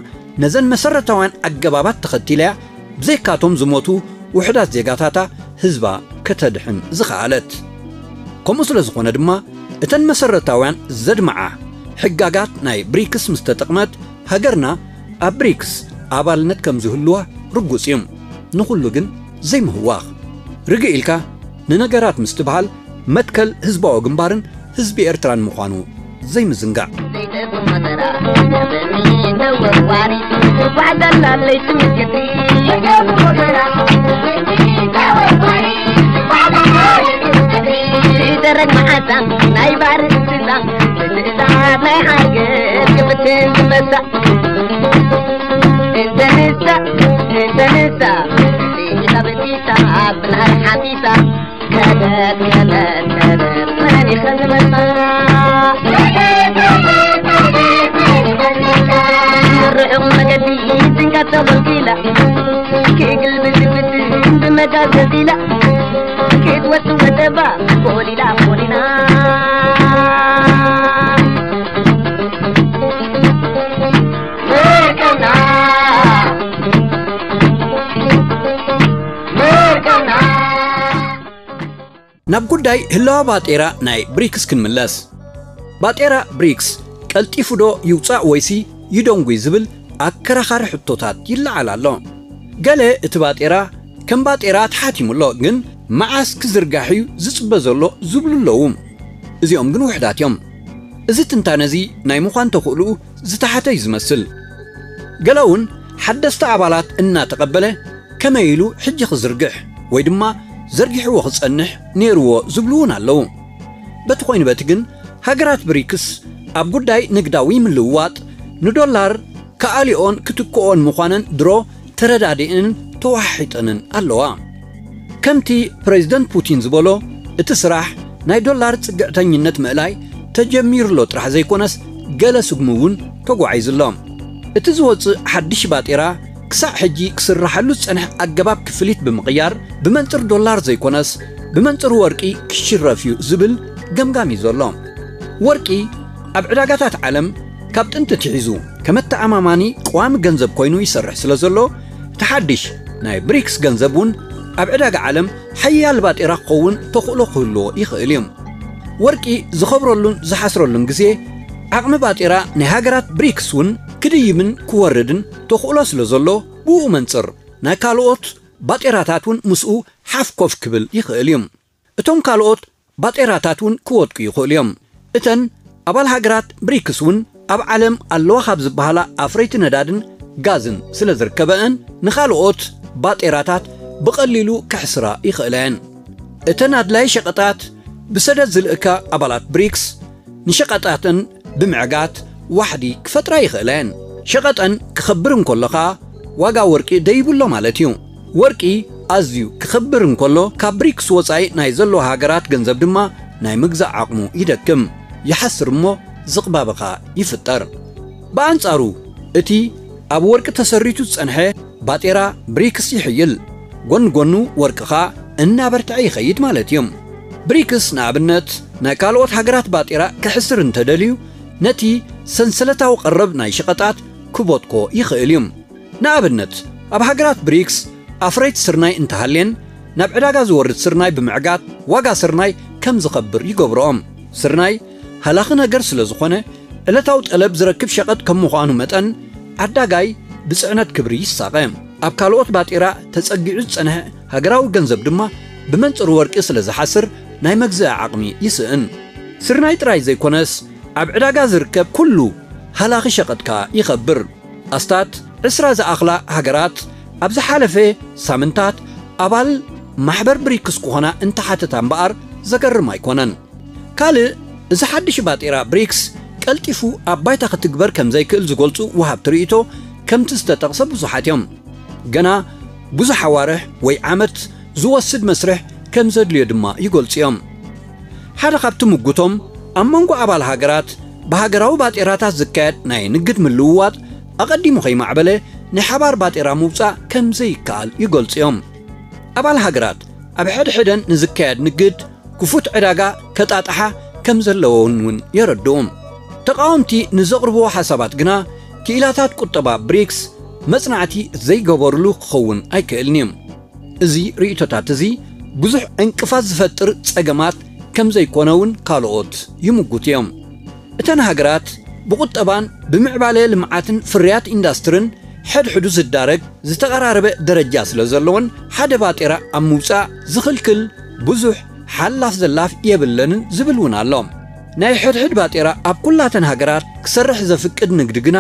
ነዘን መሰረታውያን ኣገባባት ተኸቲላ እያ ብዘይካቶም ዝሞቱ ውሑዳት ዜጋታታ ህዝባ ከተድሕን ዝኸኣለት። ከምኡ ስለ ዝኾነ ድማ እተን መሰረታውያን ዘድምዓ ሕጋጋት ናይ ብሪክስ ምስ ተጠቕመት ሃገርና ኣብ ብሪክስ ኣባልነት ከም ዝህልዋ ርጉጽ እዩ። ንኹሉ ግን ዘይምህዋኽ። ርግእ ኢልካ ንነገራት ምስትብሃል መትከል ህዝባዊ ግንባርን ህዝቢ ኤርትራን ምዃኑ ዘይምዝንጋዕ። ደረግ መዓዛ ናይ ባር እንስሳ ብትእዛዝ ናይ ሓርገት ክፍትን ዝመሳ እንተንሳ እንተንሳ ሒዛ በጢሳ ብናይ ሓፊሳ ከለት ከለት ከለት መን ይኸዝመሳ ርሑቕ መገዲ ትንቀት ተጎልጊላ ክግል ብዝብትን ብመጋዝ ገዚላ ክትወጽእ ወደባ ኮሊላ ኮሊላ መርከብና መርከብና ናብ ጉዳይ ህላወ ባጤራ ናይ ብሪክስ ክንምለስ። ባጤራ ብሪክስ ቀልጢፉ ዶ ይውጻእ ወይሲ ይደንጉይ ዝብል ኣከራኻሪ ሕቶታት ይለዓል ኣሎ። ገለ እቲ ባጤራ ከም ባጤራ ተሓቲሙ ኣሎ፣ ግን መዓስ ክዝርጋሕ እዩ ዝጽበ ዘሎ ዝብሉ ኣለዉ። እዚኦም ግን ውሕዳት እዮም። እዚ ትንታነ እዚ ናይ ምዃን ተኽእልኡ ዝተሓተ እዩ ዝመስል። ገለ እውን ሓደስቲ ኣባላት እናተቐበለ ከመይ ኢሉ ሕጂ ክዝርግሕ ወይ ድማ ዘርጊሕዎ ክጸንሕ ነይርዎ ዝብሉ እውን ኣለዉ። በቲ ኮይኑ በቲ ግን ሃገራት ብሪክስ ኣብ ጉዳይ ንግዳዊ ምልውዋጥ ንዶላር ክኣልዮን ክትክኦን ምዃነን ድሮ ተረዳዲእንን ተወሓሒጠንን ኣለዋ። ከምቲ ፕሬዝደንት ፑቲን ዝበሎ እቲ ስራሕ ናይ ዶላር ጽግዕተኝነት ምእላይ ተጀሚሩ ኣሎ ጥራሕ ዘይኮነስ ገለ ስጉሚ እውን ተጓዒዙ ኣሎ። እቲ ዝወጽእ ሓድሽ ባጤራ ክሳዕ ሕጂ ክስርሓሉ ዝጸንሐ ኣገባብ ክፍሊት ብምቕያር ብመንጽር ዶላር ዘይኮነስ ብመንጽር ወርቂ ክሽረፍ እዩ ዝብል ገምጋም እዩ ዘሎ። ወርቂ ኣብ ዕዳጋታት ዓለም ካብ ጥንቲ ትሒዙ ከመተኣማማኒ ቀዋሚ ገንዘብ ኮይኑ ይሰርሕ ስለ ዘሎ እቲ ሓድሽ ናይ ብሪክስ ገንዘብ እውን ኣብ ዕዳጋ ዓለም ሓያል ባጤራ ክኸውን ተኽእሎ ክህልዎ ይኽእል እዩ። ወርቂ ዝኸብረሉን ዝሓስረሉን ግዜ ዓቕሚ ባጤራ ናይ ሃገራት ብሪክስ እውን ክድይብን ክወርድን ተኽእሎ ስለ ዘሎ ብኡ መንጽር ናይ ካልኦት ባጤራታት እውን ምስኡ ሓፍ ኮፍ ክብል ይኽእል እዩ። እቶም ካልኦት ባጤራታት እውን ክወድቁ ይኽእሉ እዮም። እተን ኣባል ሃገራት ብሪክስ እውን ኣብ ዓለም ኣለዋ ካብ ዝበሃላ ኣፍረይቲ ነዳድን ጋዝን ስለ ዝርከበአን ንኻልኦት ባጤራታት ብቐሊሉ ክሕስራ ይኽእላ እየን። እተን ኣድላይ ሸቐጣት ብሰደድ ዝልእካ ኣባላት ብሪክስ ንሸቐጣተን ብምዕጋት ዋሕዲ ክፈጥራ ይኽእላ እየን። ሸቐጠን ክኸብር እንከሎ ኸኣ ዋጋ ወርቂ ደይቡ ኣሎ ማለት እዩ። ወርቂ ኣዝዩ ክኸብር እንከሎ ካብ ብሪክስ ወጻኢ ናይ ዘለዋ ሃገራት ገንዘብ ድማ ናይ ምግዛእ ዓቕሙ ይደክም፣ ይሓስር እሞ ዝቕባበ ኸኣ ይፍጠር። ብኣንጻሩ እቲ ኣብ ወርቂ ተሰሪቱ ዝጸንሐ ባጤራ ብሪክስ ይሕይል፣ ጎን ጎኑ ወርቂ ኸኣ እናበርትዐ ይኸይድ ማለት እዩ። ብሪክስ ንኣብነት ናይ ካልኦት ሃገራት ባጤራ ክሕስር እንተደልዩ ነቲ ሰንሰለታዊ ቀረብ ናይ ሸቐጣት ክቦትኮ ይኽእል እዩ። ንኣብነት ኣብ ሃገራት ብሪክስ ኣፍረይቲ ስርናይ እንተሃልየን ናብ ዕዳጋ ዝወርድ ስርናይ ብምዕጋት ዋጋ ስርናይ ከም ዝኸብር ይገብርኦም። ስርናይ ሃላኺ ነገር ስለ ዝኾነ ዕለታዊ ጠለብ ዝረክብ ሸቐጥ ከም ምዃኑ መጠን ዓዳጋይ ብጽዕነት ክብሪ ይሳቐ። ኣብ ካልኦት ባጤራ ተጸጊዑ ዝጸንሐ ሃገራዊ ገንዘብ ድማ ብመንጽር ወርቂ ስለ ዝሓስር ናይ መግዛኢ ዓቕሚ ይስእን። ስርናይ ጥራይ ዘይኮነስ ኣብ ዕዳጋ ዝርከብ ኩሉ ሃላኺ ሸቐጥ ከኣ ይኸብር። ኣስታት ዕስራ ዝኣኽላ ሃገራት ኣብ ዝሓለፈ ሳምንታት ኣባል ማሕበር ብሪክስ ክኾና እንተሓተታ እምበኣር ዘገርም ኣይኮነን። ካልእ፣ እዚ ሓድሽ ባጤራ ብሪክስ ቀልጢፉ ኣብ ባይታ ክትግበር ከም ዘይክእል ዝገልጹ ወሃብቲ ርእይቶ ከምቲ ዝተጠቕሰ ብዙሓት እዮም። ገና ብዙሕ ኣዋርሕ ወይ ዓመት ዝወስድ መስርሕ ከም ዘድልዮ ድማ ይገልጹ እዮም። ሓደ ካብቲ ምጉቶም፣ ኣብ መንጎ ኣባል ሃገራት ብሃገራዊ ባጤራታት ዝካየድ ናይ ንግድ ምልውዋጥ ኣቐዲሙ ከይማዕበለ ናይ ሓባር ባጤራ ምውጻእ ከም ዘይከኣል ይገልጹ እዮም። ኣባል ሃገራት ኣብ ሕድሕደን ንዝካየድ ንግድ ክፉት ዕዳጋ ከጣጥሓ ከም ዘለወን እውን የረድኡ። ተቃወምቲ ንዘቕርብዎ ሓሳባት ግና፣ ክኢላታት ቁጠባ ብሪክስ መጽናዕቲ ዘይገበሩሉ ክኸውን ኣይክእልን እዩ። እዚ ርእይቶታት እዚ ብዙሕ ዕንቅፋት ዝፈጥር ጸገማት ከም ዘይኮነ እውን ካልኦት ይምጉት እዮም። እተን ሃገራት ብቁጠባን ብምዕባለ ልምዓትን ፍርያት ኢንዳስትርን ሕድሕዱ ዝዳረግ ዝተቐራረበ ደረጃ ስለ ዘለወን፣ ሓደ ባጤራ ኣብ ምውጻእ ዝኽልክል ብዙሕ ሓላፍ ዘላፍ የብለንን ዝብል እውን ኣሎ። ናይ ሕድሕድ ባጤራ ኣብ ኩላተን ሃገራት ክሰርሕ ዘፍቅድ ንግዲ ግና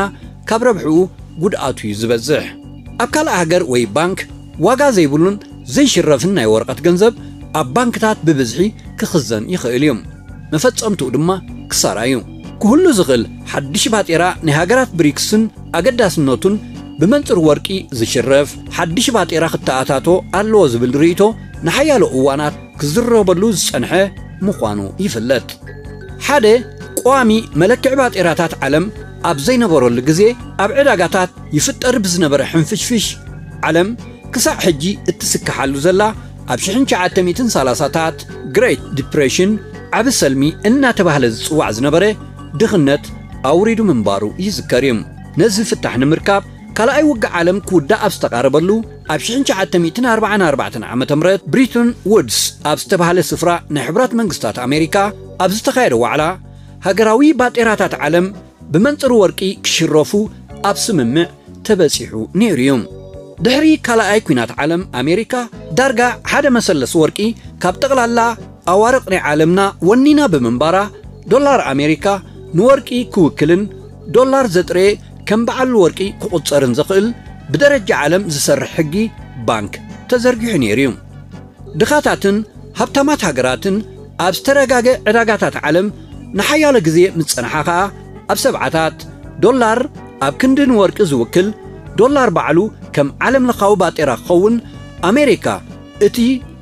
ካብ ረብሕኡ ጉድኣቱ እዩ ዝበዝሕ። ኣብ ካልእ ሃገር ወይ ባንክ ዋጋ ዘይብሉን ዘይሽረፍን ናይ ወረቐት ገንዘብ ኣብ ባንክታት ብብዝሒ ክኽዘን ይኽእል እዩ። መፈጸምትኡ ድማ ክሳራ እዩ። ክህሉ ዝኽእል ሓድሽ ባጤራ ናይ ሃገራት ብሪክስን ኣገዳስነቱን ብመንጽር ወርቂ ዝሽረፍ ሓድሽ ባጤራ ክተኣታቶ ኣለዎ ዝብል ርእይቶ ንሓያሎ እዋናት ክዝረበሉ ዝጸንሐ ምዃኑ ይፍለጥ። ሓደ ቀዋሚ መለክዒ ባጤራታት ዓለም ኣብ ዘይነበረሉ ግዜ፣ ኣብ ዕዳጋታት ይፍጠር ብዝነበረ ሕንፍሽፍሽ ዓለም ክሳዕ ሕጂ እትስከሓሉ ዘላ፣ ኣብ ሽሕን ትሽዓተ ሚእትን ሰላሳታት ግሬት ዲፕሬሽን፣ ዓቢ ሰልሚ እናተባህለ ዝጽዋዕ ዝነበረ ድኽነት ኣውሪዱ ምንባሩ ይዝከር እዩ። ነዚ ፍታሕ ንምርካብ፣ ካልኣይ ውግእ ዓለም ክውዳእ ኣብ ዝተቓረበሉ ኣብ ሽሕን ትሽዓተ ሚእትን ኣርባዓን ኣርባዕተን ዓመተ ምህረት ብሪተን ውድስ ኣብ ዝተባህለ ስፍራ ናይ ሕቡራት መንግስታት ኣሜሪካ ኣብ ዝተኻየደ ዋዕላ፣ ሃገራዊ ባጤራታት ዓለም ብመንጽር ወርቂ ክሽረፉ ኣብ ስምምዕ ተበጺሑ ነይሩ እዩ። ድሕሪ ካልኣይ ኲናት ዓለም፣ ኣሜሪካ ዳርጋ ሓደ መሰለስ ወርቂ ካብ ጠቕላላ ኣዋርቕ ናይ ዓለምና ወኒና ብምንባራ፣ ዶላር ኣሜሪካ ንወርቂ ክውክልን ዶላር ዘጥረየ ከም በዓል ወርቂ ክቑጸርን ዘኽእል ብደረጃ ዓለም ዝሰርሕ ሕጊ ባንክ ተዘርጊሑ ነይሩ እዩ። ድኻታትን ሃብታማት ሃገራትን ኣብ ዝተረጋገ ዕዳጋታት ዓለም ንሓያሎ ግዜ ምስ ጸንሓ ኸኣ፣ ኣብ ሰብዓታት ዶላር ኣብ ክንዲ ንወርቂ ዝውክል፣ ዶላር ባዕሉ ከም ዓለምለኻዊ ባጤራ ክኸውን ኣሜሪካ እቲ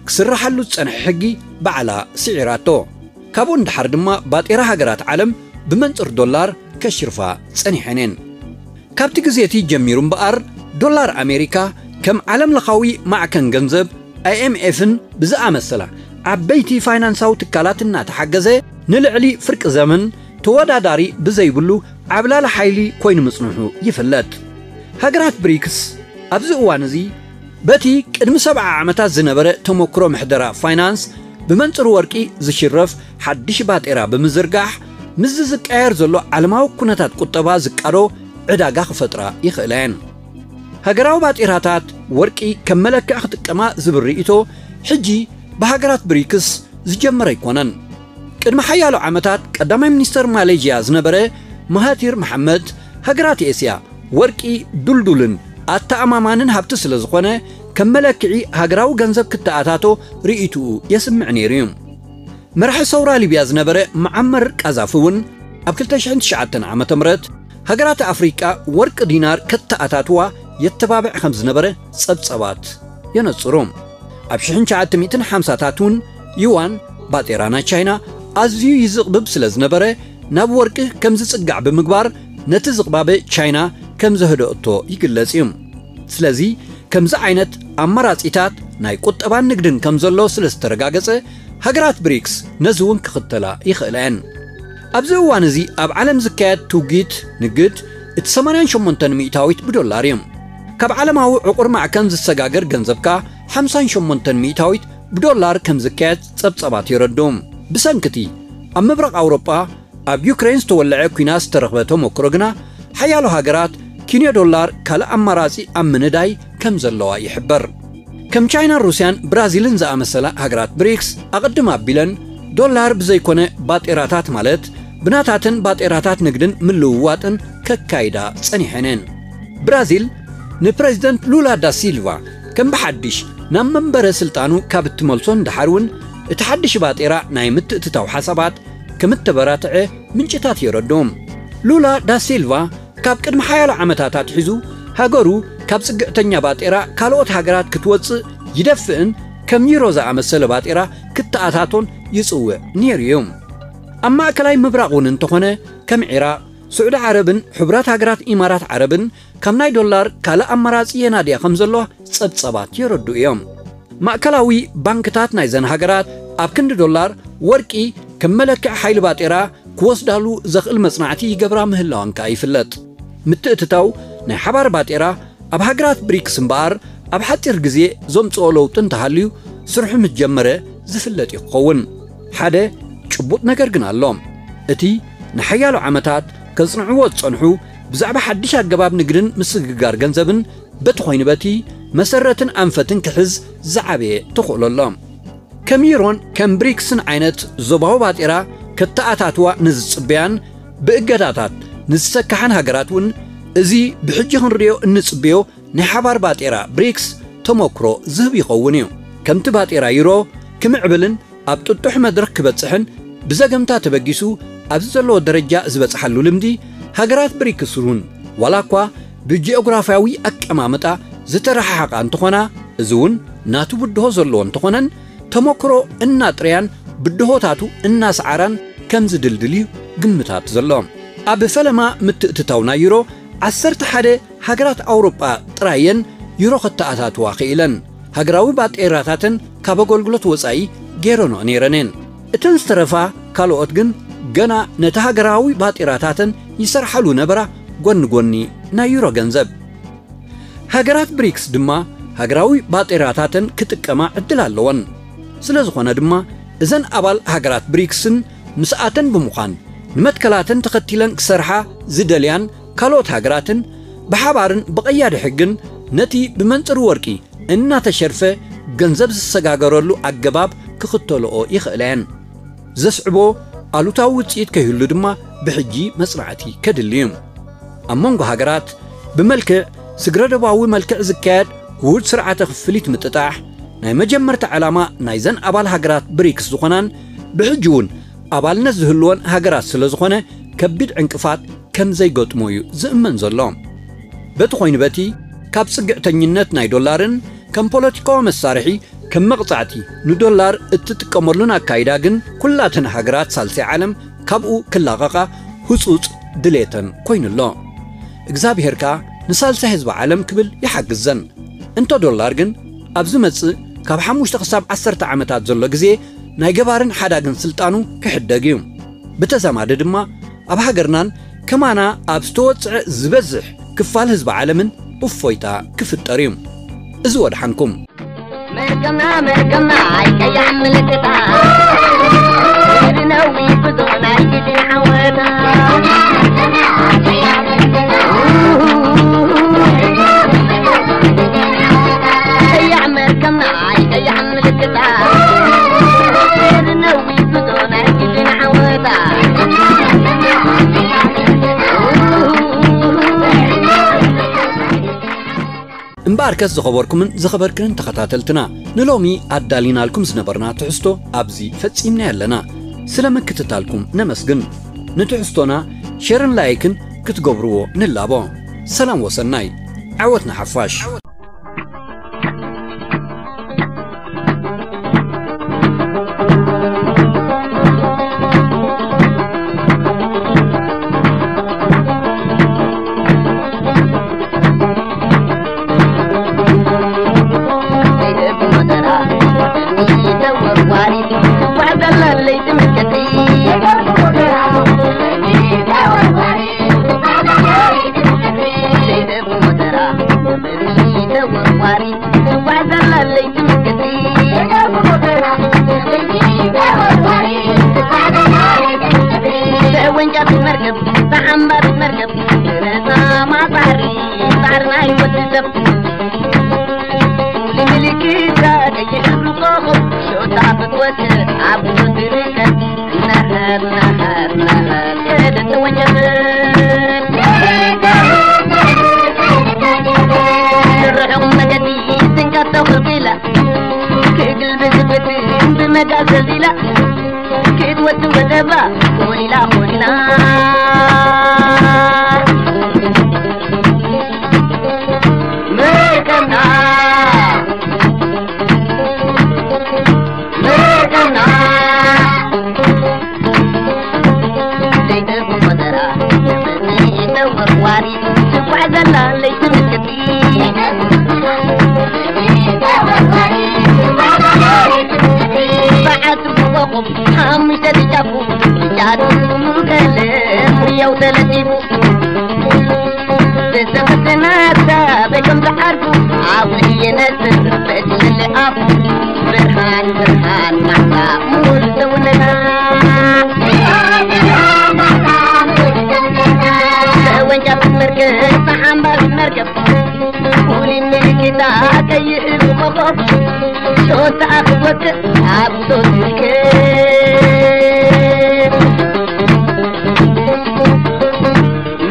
ክስረሓሉ ዝጸንሐ ሕጊ ባዕላ ስዒራቶ። ካብኡ ንደሓር ድማ ባጤራ ሃገራት ዓለም ብመንጽር ዶላር ከሽርፋ ጸኒሐን እየን። ካብቲ ግዜ እቲ ጀሚሩ እምበኣር፣ ዶላር ኣሜሪካ ከም ዓለምለኻዊ ማዕከን ገንዘብ፣ ኣይ ኤም ኤፍን ብዝኣመሰላ ዓበይቲ ፋይናንሳዊ ትካላት እናተሓገዘ፣ ንልዕሊ ፍርቂ ዘመን ተወዳዳሪ ብዘይብሉ ዓብላሊ ሓይሊ ኮይኑ ምጽንሑ ይፍለጥ። ሃገራት ብሪክስ ኣብዚ እዋን እዚ፣ በቲ ቅድሚ ሰብዓ ዓመታት ዝነበረ ተመክሮ ምሕደራ ፋይናንስ፣ ብመንጽር ወርቂ ዝሽረፍ ሓድሽ ባጤራ ብምዝርጋሕ፣ ምስዚ ዝቀያየር ዘሎ ዓለማዊ ኩነታት ቁጠባ ዝቃዶ ዕዳጋ ክፈጥራ ይኽእላ እየን። ሃገራዊ ባጤራታት ወርቂ ከም መለክዒ ክጥቀማ ዝብል ርእይቶ፣ ሕጂ ብሃገራት ብሪክስ ዝጀመረ ኣይኮነን። ቅድሚ ሓያሎ ዓመታት ቀዳማይ ሚኒስተር ማሌዥያ ዝነበረ ማሃቲር መሓመድ፣ ሃገራት ኤስያ ወርቂ ዱልዱልን ኣተኣማማንን ሃብቲ ስለ ዝኾነ፣ ከም መለክዒ ሃገራዊ ገንዘብ ክተኣታቶ ርእይትኡ የስምዕ ነይሩ እዩ። መራሒ ሰውራ ሊብያ ዝነበረ መዓመር ቃዛፊ እውን ኣብ ክልተ ሽሕን ትሽዓተን ዓመተ ምህረት ሃገራት ኣፍሪቃ ወርቂ ዲናር ከተኣታትዋ የተባብዕ ከም ዝነበረ ጸብጸባት የነጽሩ። ኣብ ሽሕን ትሽዓተ ሚእትን ሓምሳታት እውን ዩዋን፣ ባጤራ ናይ ቻይና፣ ኣዝዩ ይዝቕብብ ስለ ዝነበረ፣ ናብ ወርቂ ከም ዝጽጋዕ ብምግባር፣ ነቲ ዝቕባበ ቻይና ከም ዘህደኦቶ ይግለጽ እዩ። ስለዚ፣ ከምዚ ዓይነት ኣማራጺታት ናይ ቁጠባን ንግድን ከም ዘሎ ስለ ዝተረጋገጸ፣ ሃገራት ብሪክስ ነዚ እውን ክኽተላ ይኽእላ እየን። ኣብዚ እዋን እዚ ኣብ ዓለም ዝካየድ ትውጊት ንግድ እቲ ሰማንያን ሸሞንተን ሚእታዊት ብዶላር እዩ። ካብ ዓለማዊ ዕቑር ማዕከን ዝሰጋገር ገንዘብ ከኣ ሓምሳን ሸሞንተን ሚእታዊት ብዶላር ከም ዝካየድ ጸብጸባት የረድኡ። ብሰንኪ እቲ ኣብ ምብራቕ ኣውሮጳ ኣብ ዩክሬን ዝተወልዐ ኲናት ዝተረኽበ ተመክሮ ግና፣ ሓያሎ ሃገራት ኪንዮ ዶላር ካልእ ኣማራጺ ኣብ ምንዳይ ከም ዘለዋ ይሕበር። ከም ቻይናን ሩስያን ብራዚልን ዝኣመሰላ ሃገራት ብሪክስ፣ ኣቐድም ኣቢለን ዶላር ብዘይኮነ ባጤራታት፣ ማለት ብናታትን ባጤራታት ንግድን ምልውዋጥን ከካይዳ ጸኒሐን እየን። ብራዚል ንፕረዚደንት ሉላ ዳ ሲልቫ ከም ብሓድሽ ናብ መንበረ ስልጣኑ ካብ እትመልሶ ንደሓር እውን፣ እቲ ሓድሽ ባጤራ ናይ ምትእትታው ሓሳባት ከም እተበራትዐ ምንጭታት የረድኡ። ሉላ ዳሲልቫ ካብ ቅድሚ ሓያሎ ዓመታት ኣትሒዙ፣ ሃገሩ ካብ ጽግዕተኛ ባጤራ ካልኦት ሃገራት ክትወጽእ ይደፍእን ከም ዩሮ ዝኣመሰለ ባጤራ ክተኣታቶን ይጽውዕ ነይሩ እዩ። ኣብ ማእከላይ ምብራቕ እውን እንተኾነ፣ ከም ዒራቕ፣ ስዑዲ ዓረብን ሕቡራት ሃገራት ኢማራት ዓረብን ካብ ናይ ዶላር ካልእ ኣማራጺ የናድያ ከም ዘሎ ጸብጸባት የረድኡ እዮም። ማእከላዊ ባንክታት ናይዘን ሃገራት ኣብ ክንዲ ዶላር፣ ወርቂ ከም መለክዒ ሓይሊ ባጤራ ክወስዳሉ ዘኽእል መጽናዕቲ ይገብራ ምህላወን ከኣ ይፍለጥ። ምትእትታው ናይ ሓባር ባጤራ ኣብ ሃገራት ብሪክስ እምበኣር፣ ኣብ ሓጺር ግዜ ዘምጽኦ ለውጢ እንተሃልዩ፣ ስርሑ ምስ ጀመረ ዝፍለጥ እዩ ክኸውን። ሓደ ጭቡጥ ነገር ግን ኣሎ። እቲ ንሓያሎ ዓመታት ከጽንዕዎ ዝጸንሑ፣ ብዛዕባ ሓድሽ ኣገባብ ንግድን ምስግጋር ገንዘብን፣ በቲ ኮይኑ በቲ መሰረትን ኣንፈትን ክሕዝ ዝዓበየ ተኽእሎ ኣሎ። ከም ዩሮን ከም ብሪክስን ዓይነት ዞባዊ ባጤራ ከተኣታትዋ ንዝጽበያን ብእገዳታት ንዝሰካሓን ሃገራት እውን፣ እዚ ብሕጂ ክንርእዮ እንጽበዮ ናይ ሓባር ባጤራ ብሪክስ ተመክሮ ዝህብ ይኸውን እዩ። ከምቲ ባጤራ ዩሮ ክምዕብልን ኣብ ጥጡሕ መድረኽ ክበጽሕን ብዘገምታ ተበጊሱ ኣብዚ ዘለዎ ደረጃ ዝበጽሓሉ ልምዲ፣ ሃገራት ብሪክስ እውን ዋላ እኳ ብጂኦግራፍያዊ ኣቀማምጣ ዝተረሓሓቓ እንተኾና፣ እዚ እውን ናቱ ብድሆ ዘለዎ እንተኾነን፣ ተመክሮ እናጥረያን ብድሆታቱ እናሰዓራን ከም ዝድልድል እዩ ግምታት ዘሎ። ኣብ ፈለማ ምትእትታው ናይ ዩሮ፣ ዓሰርተ ሓደ ሃገራት ኣውሮጳ ጥራየን ዩሮ ከተኣታትዋ ክኢለን። ሃገራዊ ባጤራታተን ካብ ኣገልግሎት ወጻኢ ገይረንኦ ነይረን እየን። እተን ዝተረፋ ካልኦት ግን ገና ነቲ ሃገራዊ ባጤራታተን ይሰርሓሉ ነበራ፣ ጎኒ ጎኒ ናይ ዩሮ ገንዘብ። ሃገራት ብሪክስ ድማ ሃገራዊ ባጤራታተን ክጥቀማ ዕድል ኣለወን። ስለ ዝኾነ ድማ እዘን ኣባል ሃገራት ብሪክስን ምስኣተን ብምዃን ንመትከላተን ተኸቲለን ክሰርሓ ዝደልያን ካልኦት ሃገራትን ብሓባርን ብቐያዲ ሕግን ነቲ ብመንጽር ወርቂ እናተሸርፈ ገንዘብ ዝሰጋገረሉ ኣገባብ ክኽተልኦ ይኽእላ እየን። ዘስዕቦ ኣሉታዊ ውጽኢት ከይህሉ ድማ ብሕጂ መጽናዕቲ ከድሊ እዩ። ኣብ መንጎ ሃገራት ብመልክዕ ስግረ ዶባዊ መልክዕ ዝካየድ ውሁድ ስርዓተ ክፍሊት ምጥጣሕ ናይ መጀመርታ ዕላማ ናይዘን ኣባል ሃገራት ብሪክስ ዝኾናን ብሕጂ እውን ኣባልነት ዝህልወን ሃገራት ስለ ዝኾነ ከቢድ ዕንቅፋት ከም ዘይገጥሞ እዩ ዝእመን ዘሎ። በቲ ኮይኑ በቲ ካብ ጽግዕተኝነት ናይ ዶላርን ከም ፖለቲካዊ መሳርሒ ከም መቕጻዕቲ ንዶላር እትጥቀመሉን ኣካይዳ ግን ኩላተን ሃገራት ሳልሳይ ዓለም ካብኡ ክላቐቓ ህጹጽ ድሌተን ኮይኑ ኣሎ። እግዚኣብሔር ከኣ ንሳልሳይ ህዝቢ ዓለም ክብል ይሓግዘን። እንተ ዶላር ግን ኣብ ዝመጽእ ካብ ሓሙሽተ ክሳብ ዓሰርተ ዓመታት ዘሎ ግዜ ናይ ገባርን ሓዳግን ስልጣኑ ክሕደግ እዩ። ብተዛማዲ ድማ ኣብ ሃገርናን ከማና ኣብ ዝተወጽዐ ዝበዝሕ ክፋል ህዝቢ ዓለምን እፎይታ ክፍጠር እዩ። እዚ ወድሓንኩም። መርገምና መርገምና ኣይቀያሕ ምልክታ ነዊሕ ጉዞ ናይ ግዜ ዓወታ ቀያሕ መርገምና ኣይቀያሕ ምልክታ ነዊሕ ጉዞ ናይ ግዜ ዓወታ እምበኣርከስ ዝኸበርኩምን ዝኸበርክንን ተኸታተልትና፣ ንሎሚ ኣዳሊናልኩም ዝነበርና ትሕዝቶ ኣብዚ ፈጺምናዮ ኣለና። ስለ ምክትታልኩም ነመስግን። ንትሕዝቶና ሸርን ላይክን ክትገብርዎ ንላቦ። ሰላም ወሰናይ። ዓወት ንሓፋሽ። ወንጫት መርከብ፣ ተዓምባር መርከብ፣ ረዛ ማጻሪ፣ ጻዕሪ ናይ ወዲ ሰብ። ምልክታ ቀይሕ ሕብሪ ኮኾብ፣ ሾታ ክትወስድ ኣብ ጉዞ ትርከብ። ነኸር፣ ነኸር፣ ነኸር፣ ሰደት ወጀብ። ርሑቕ መገዲ፣ ጭንቀት ነጋ ዘቢላ ክትወዲ ወደባ ኮሊላ ኮሊላ መርከብና መርከብና ዘይተቆጠራ ተወርዋሪ ትጓዓዘላ ለይቲ ምልክቲ በዓል ጽቡቕ ኮኾብ ሓሙሽተ ጫፉ ጃዱ ሙገለ ፍርያው ተለጢፉ ዝተፈተናታ በከም ዝዓርፉ ኣብኡ የነስር በቲ ስለ ኣፉ ብርሃን ብርሃን ማዕዳ ሙሉ ሰውነታ ተወንጫፊት መርከብ ተሓምባሪት መርከብ ኩሊ ምልክታ ቀይሕ ኮኾብ ሶስተ ኣኽወክ ኣብ ሶስት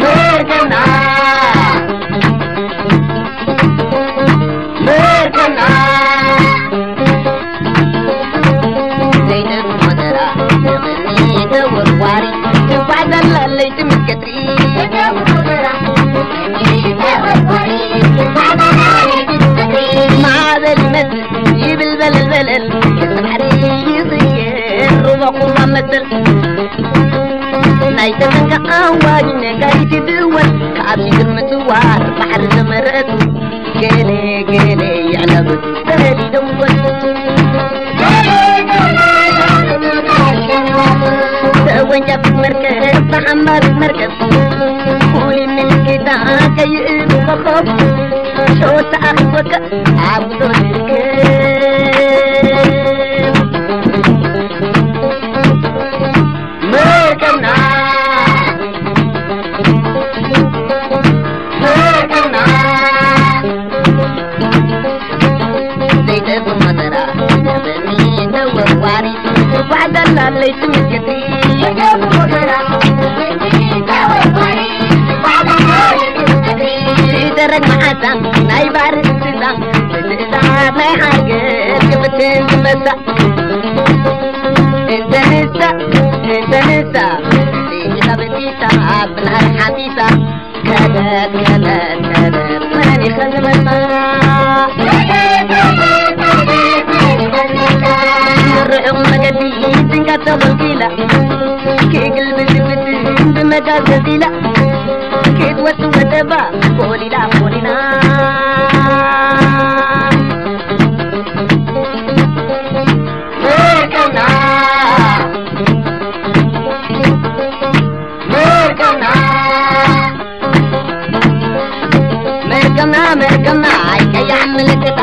መርከብና መርከብና ዘይተቆጠራ ንቕድሚት ተወርዋሪ ትጓዓዘላ ለይቲ ምስ ቀትሪ ማዕበል ይመስል ይብል በለል በለል ባሕሪ ይቕየር ሩባ ቁሩባ መሰል ናይ ተመንካ ኣዋጅ ነጋሪት ይድወል ካብ ሽግር ምጽዋር ባሕሪ ተመረቱ ገለ ገለ ይዕለብ በሊ ደወል ተወንጫፊት መርከብ ተሓምባሪት መርከብ ኩሊ ምልክታ ከይእሉ ኮኾብ ሸወታ ኣኺቦካ ኣብ ጉዞ ትርከብ መርከብና መርከብና ዘይጠፍእ መከራ ነበኒ ተወርዋሪ ትጓዓዘላ ለይቲ ምልክቲ ዝደረግ መዓዛን ናይ ባሕሪ እንስሳን ብትእዛዝ ናይ ሓርገት ክፍትን ዝመሳእ እንተ ንሳ እንተ ንሳ ብኢዳ በጢሳ ብናይ ሓፊሳ ከደት ከደት ከደት መን ይኸዝበልካ ርሑቕ መገዲ ድንጋት ተጎልጊላ ክግልብጥብጥ ብመጋዝ ገዚላ ክትወጽእ ወደባ ኮሊላ ኮሊላ መርከብና መርከብና መርከብና መርከብና ኣይቀያሕ ምልክታ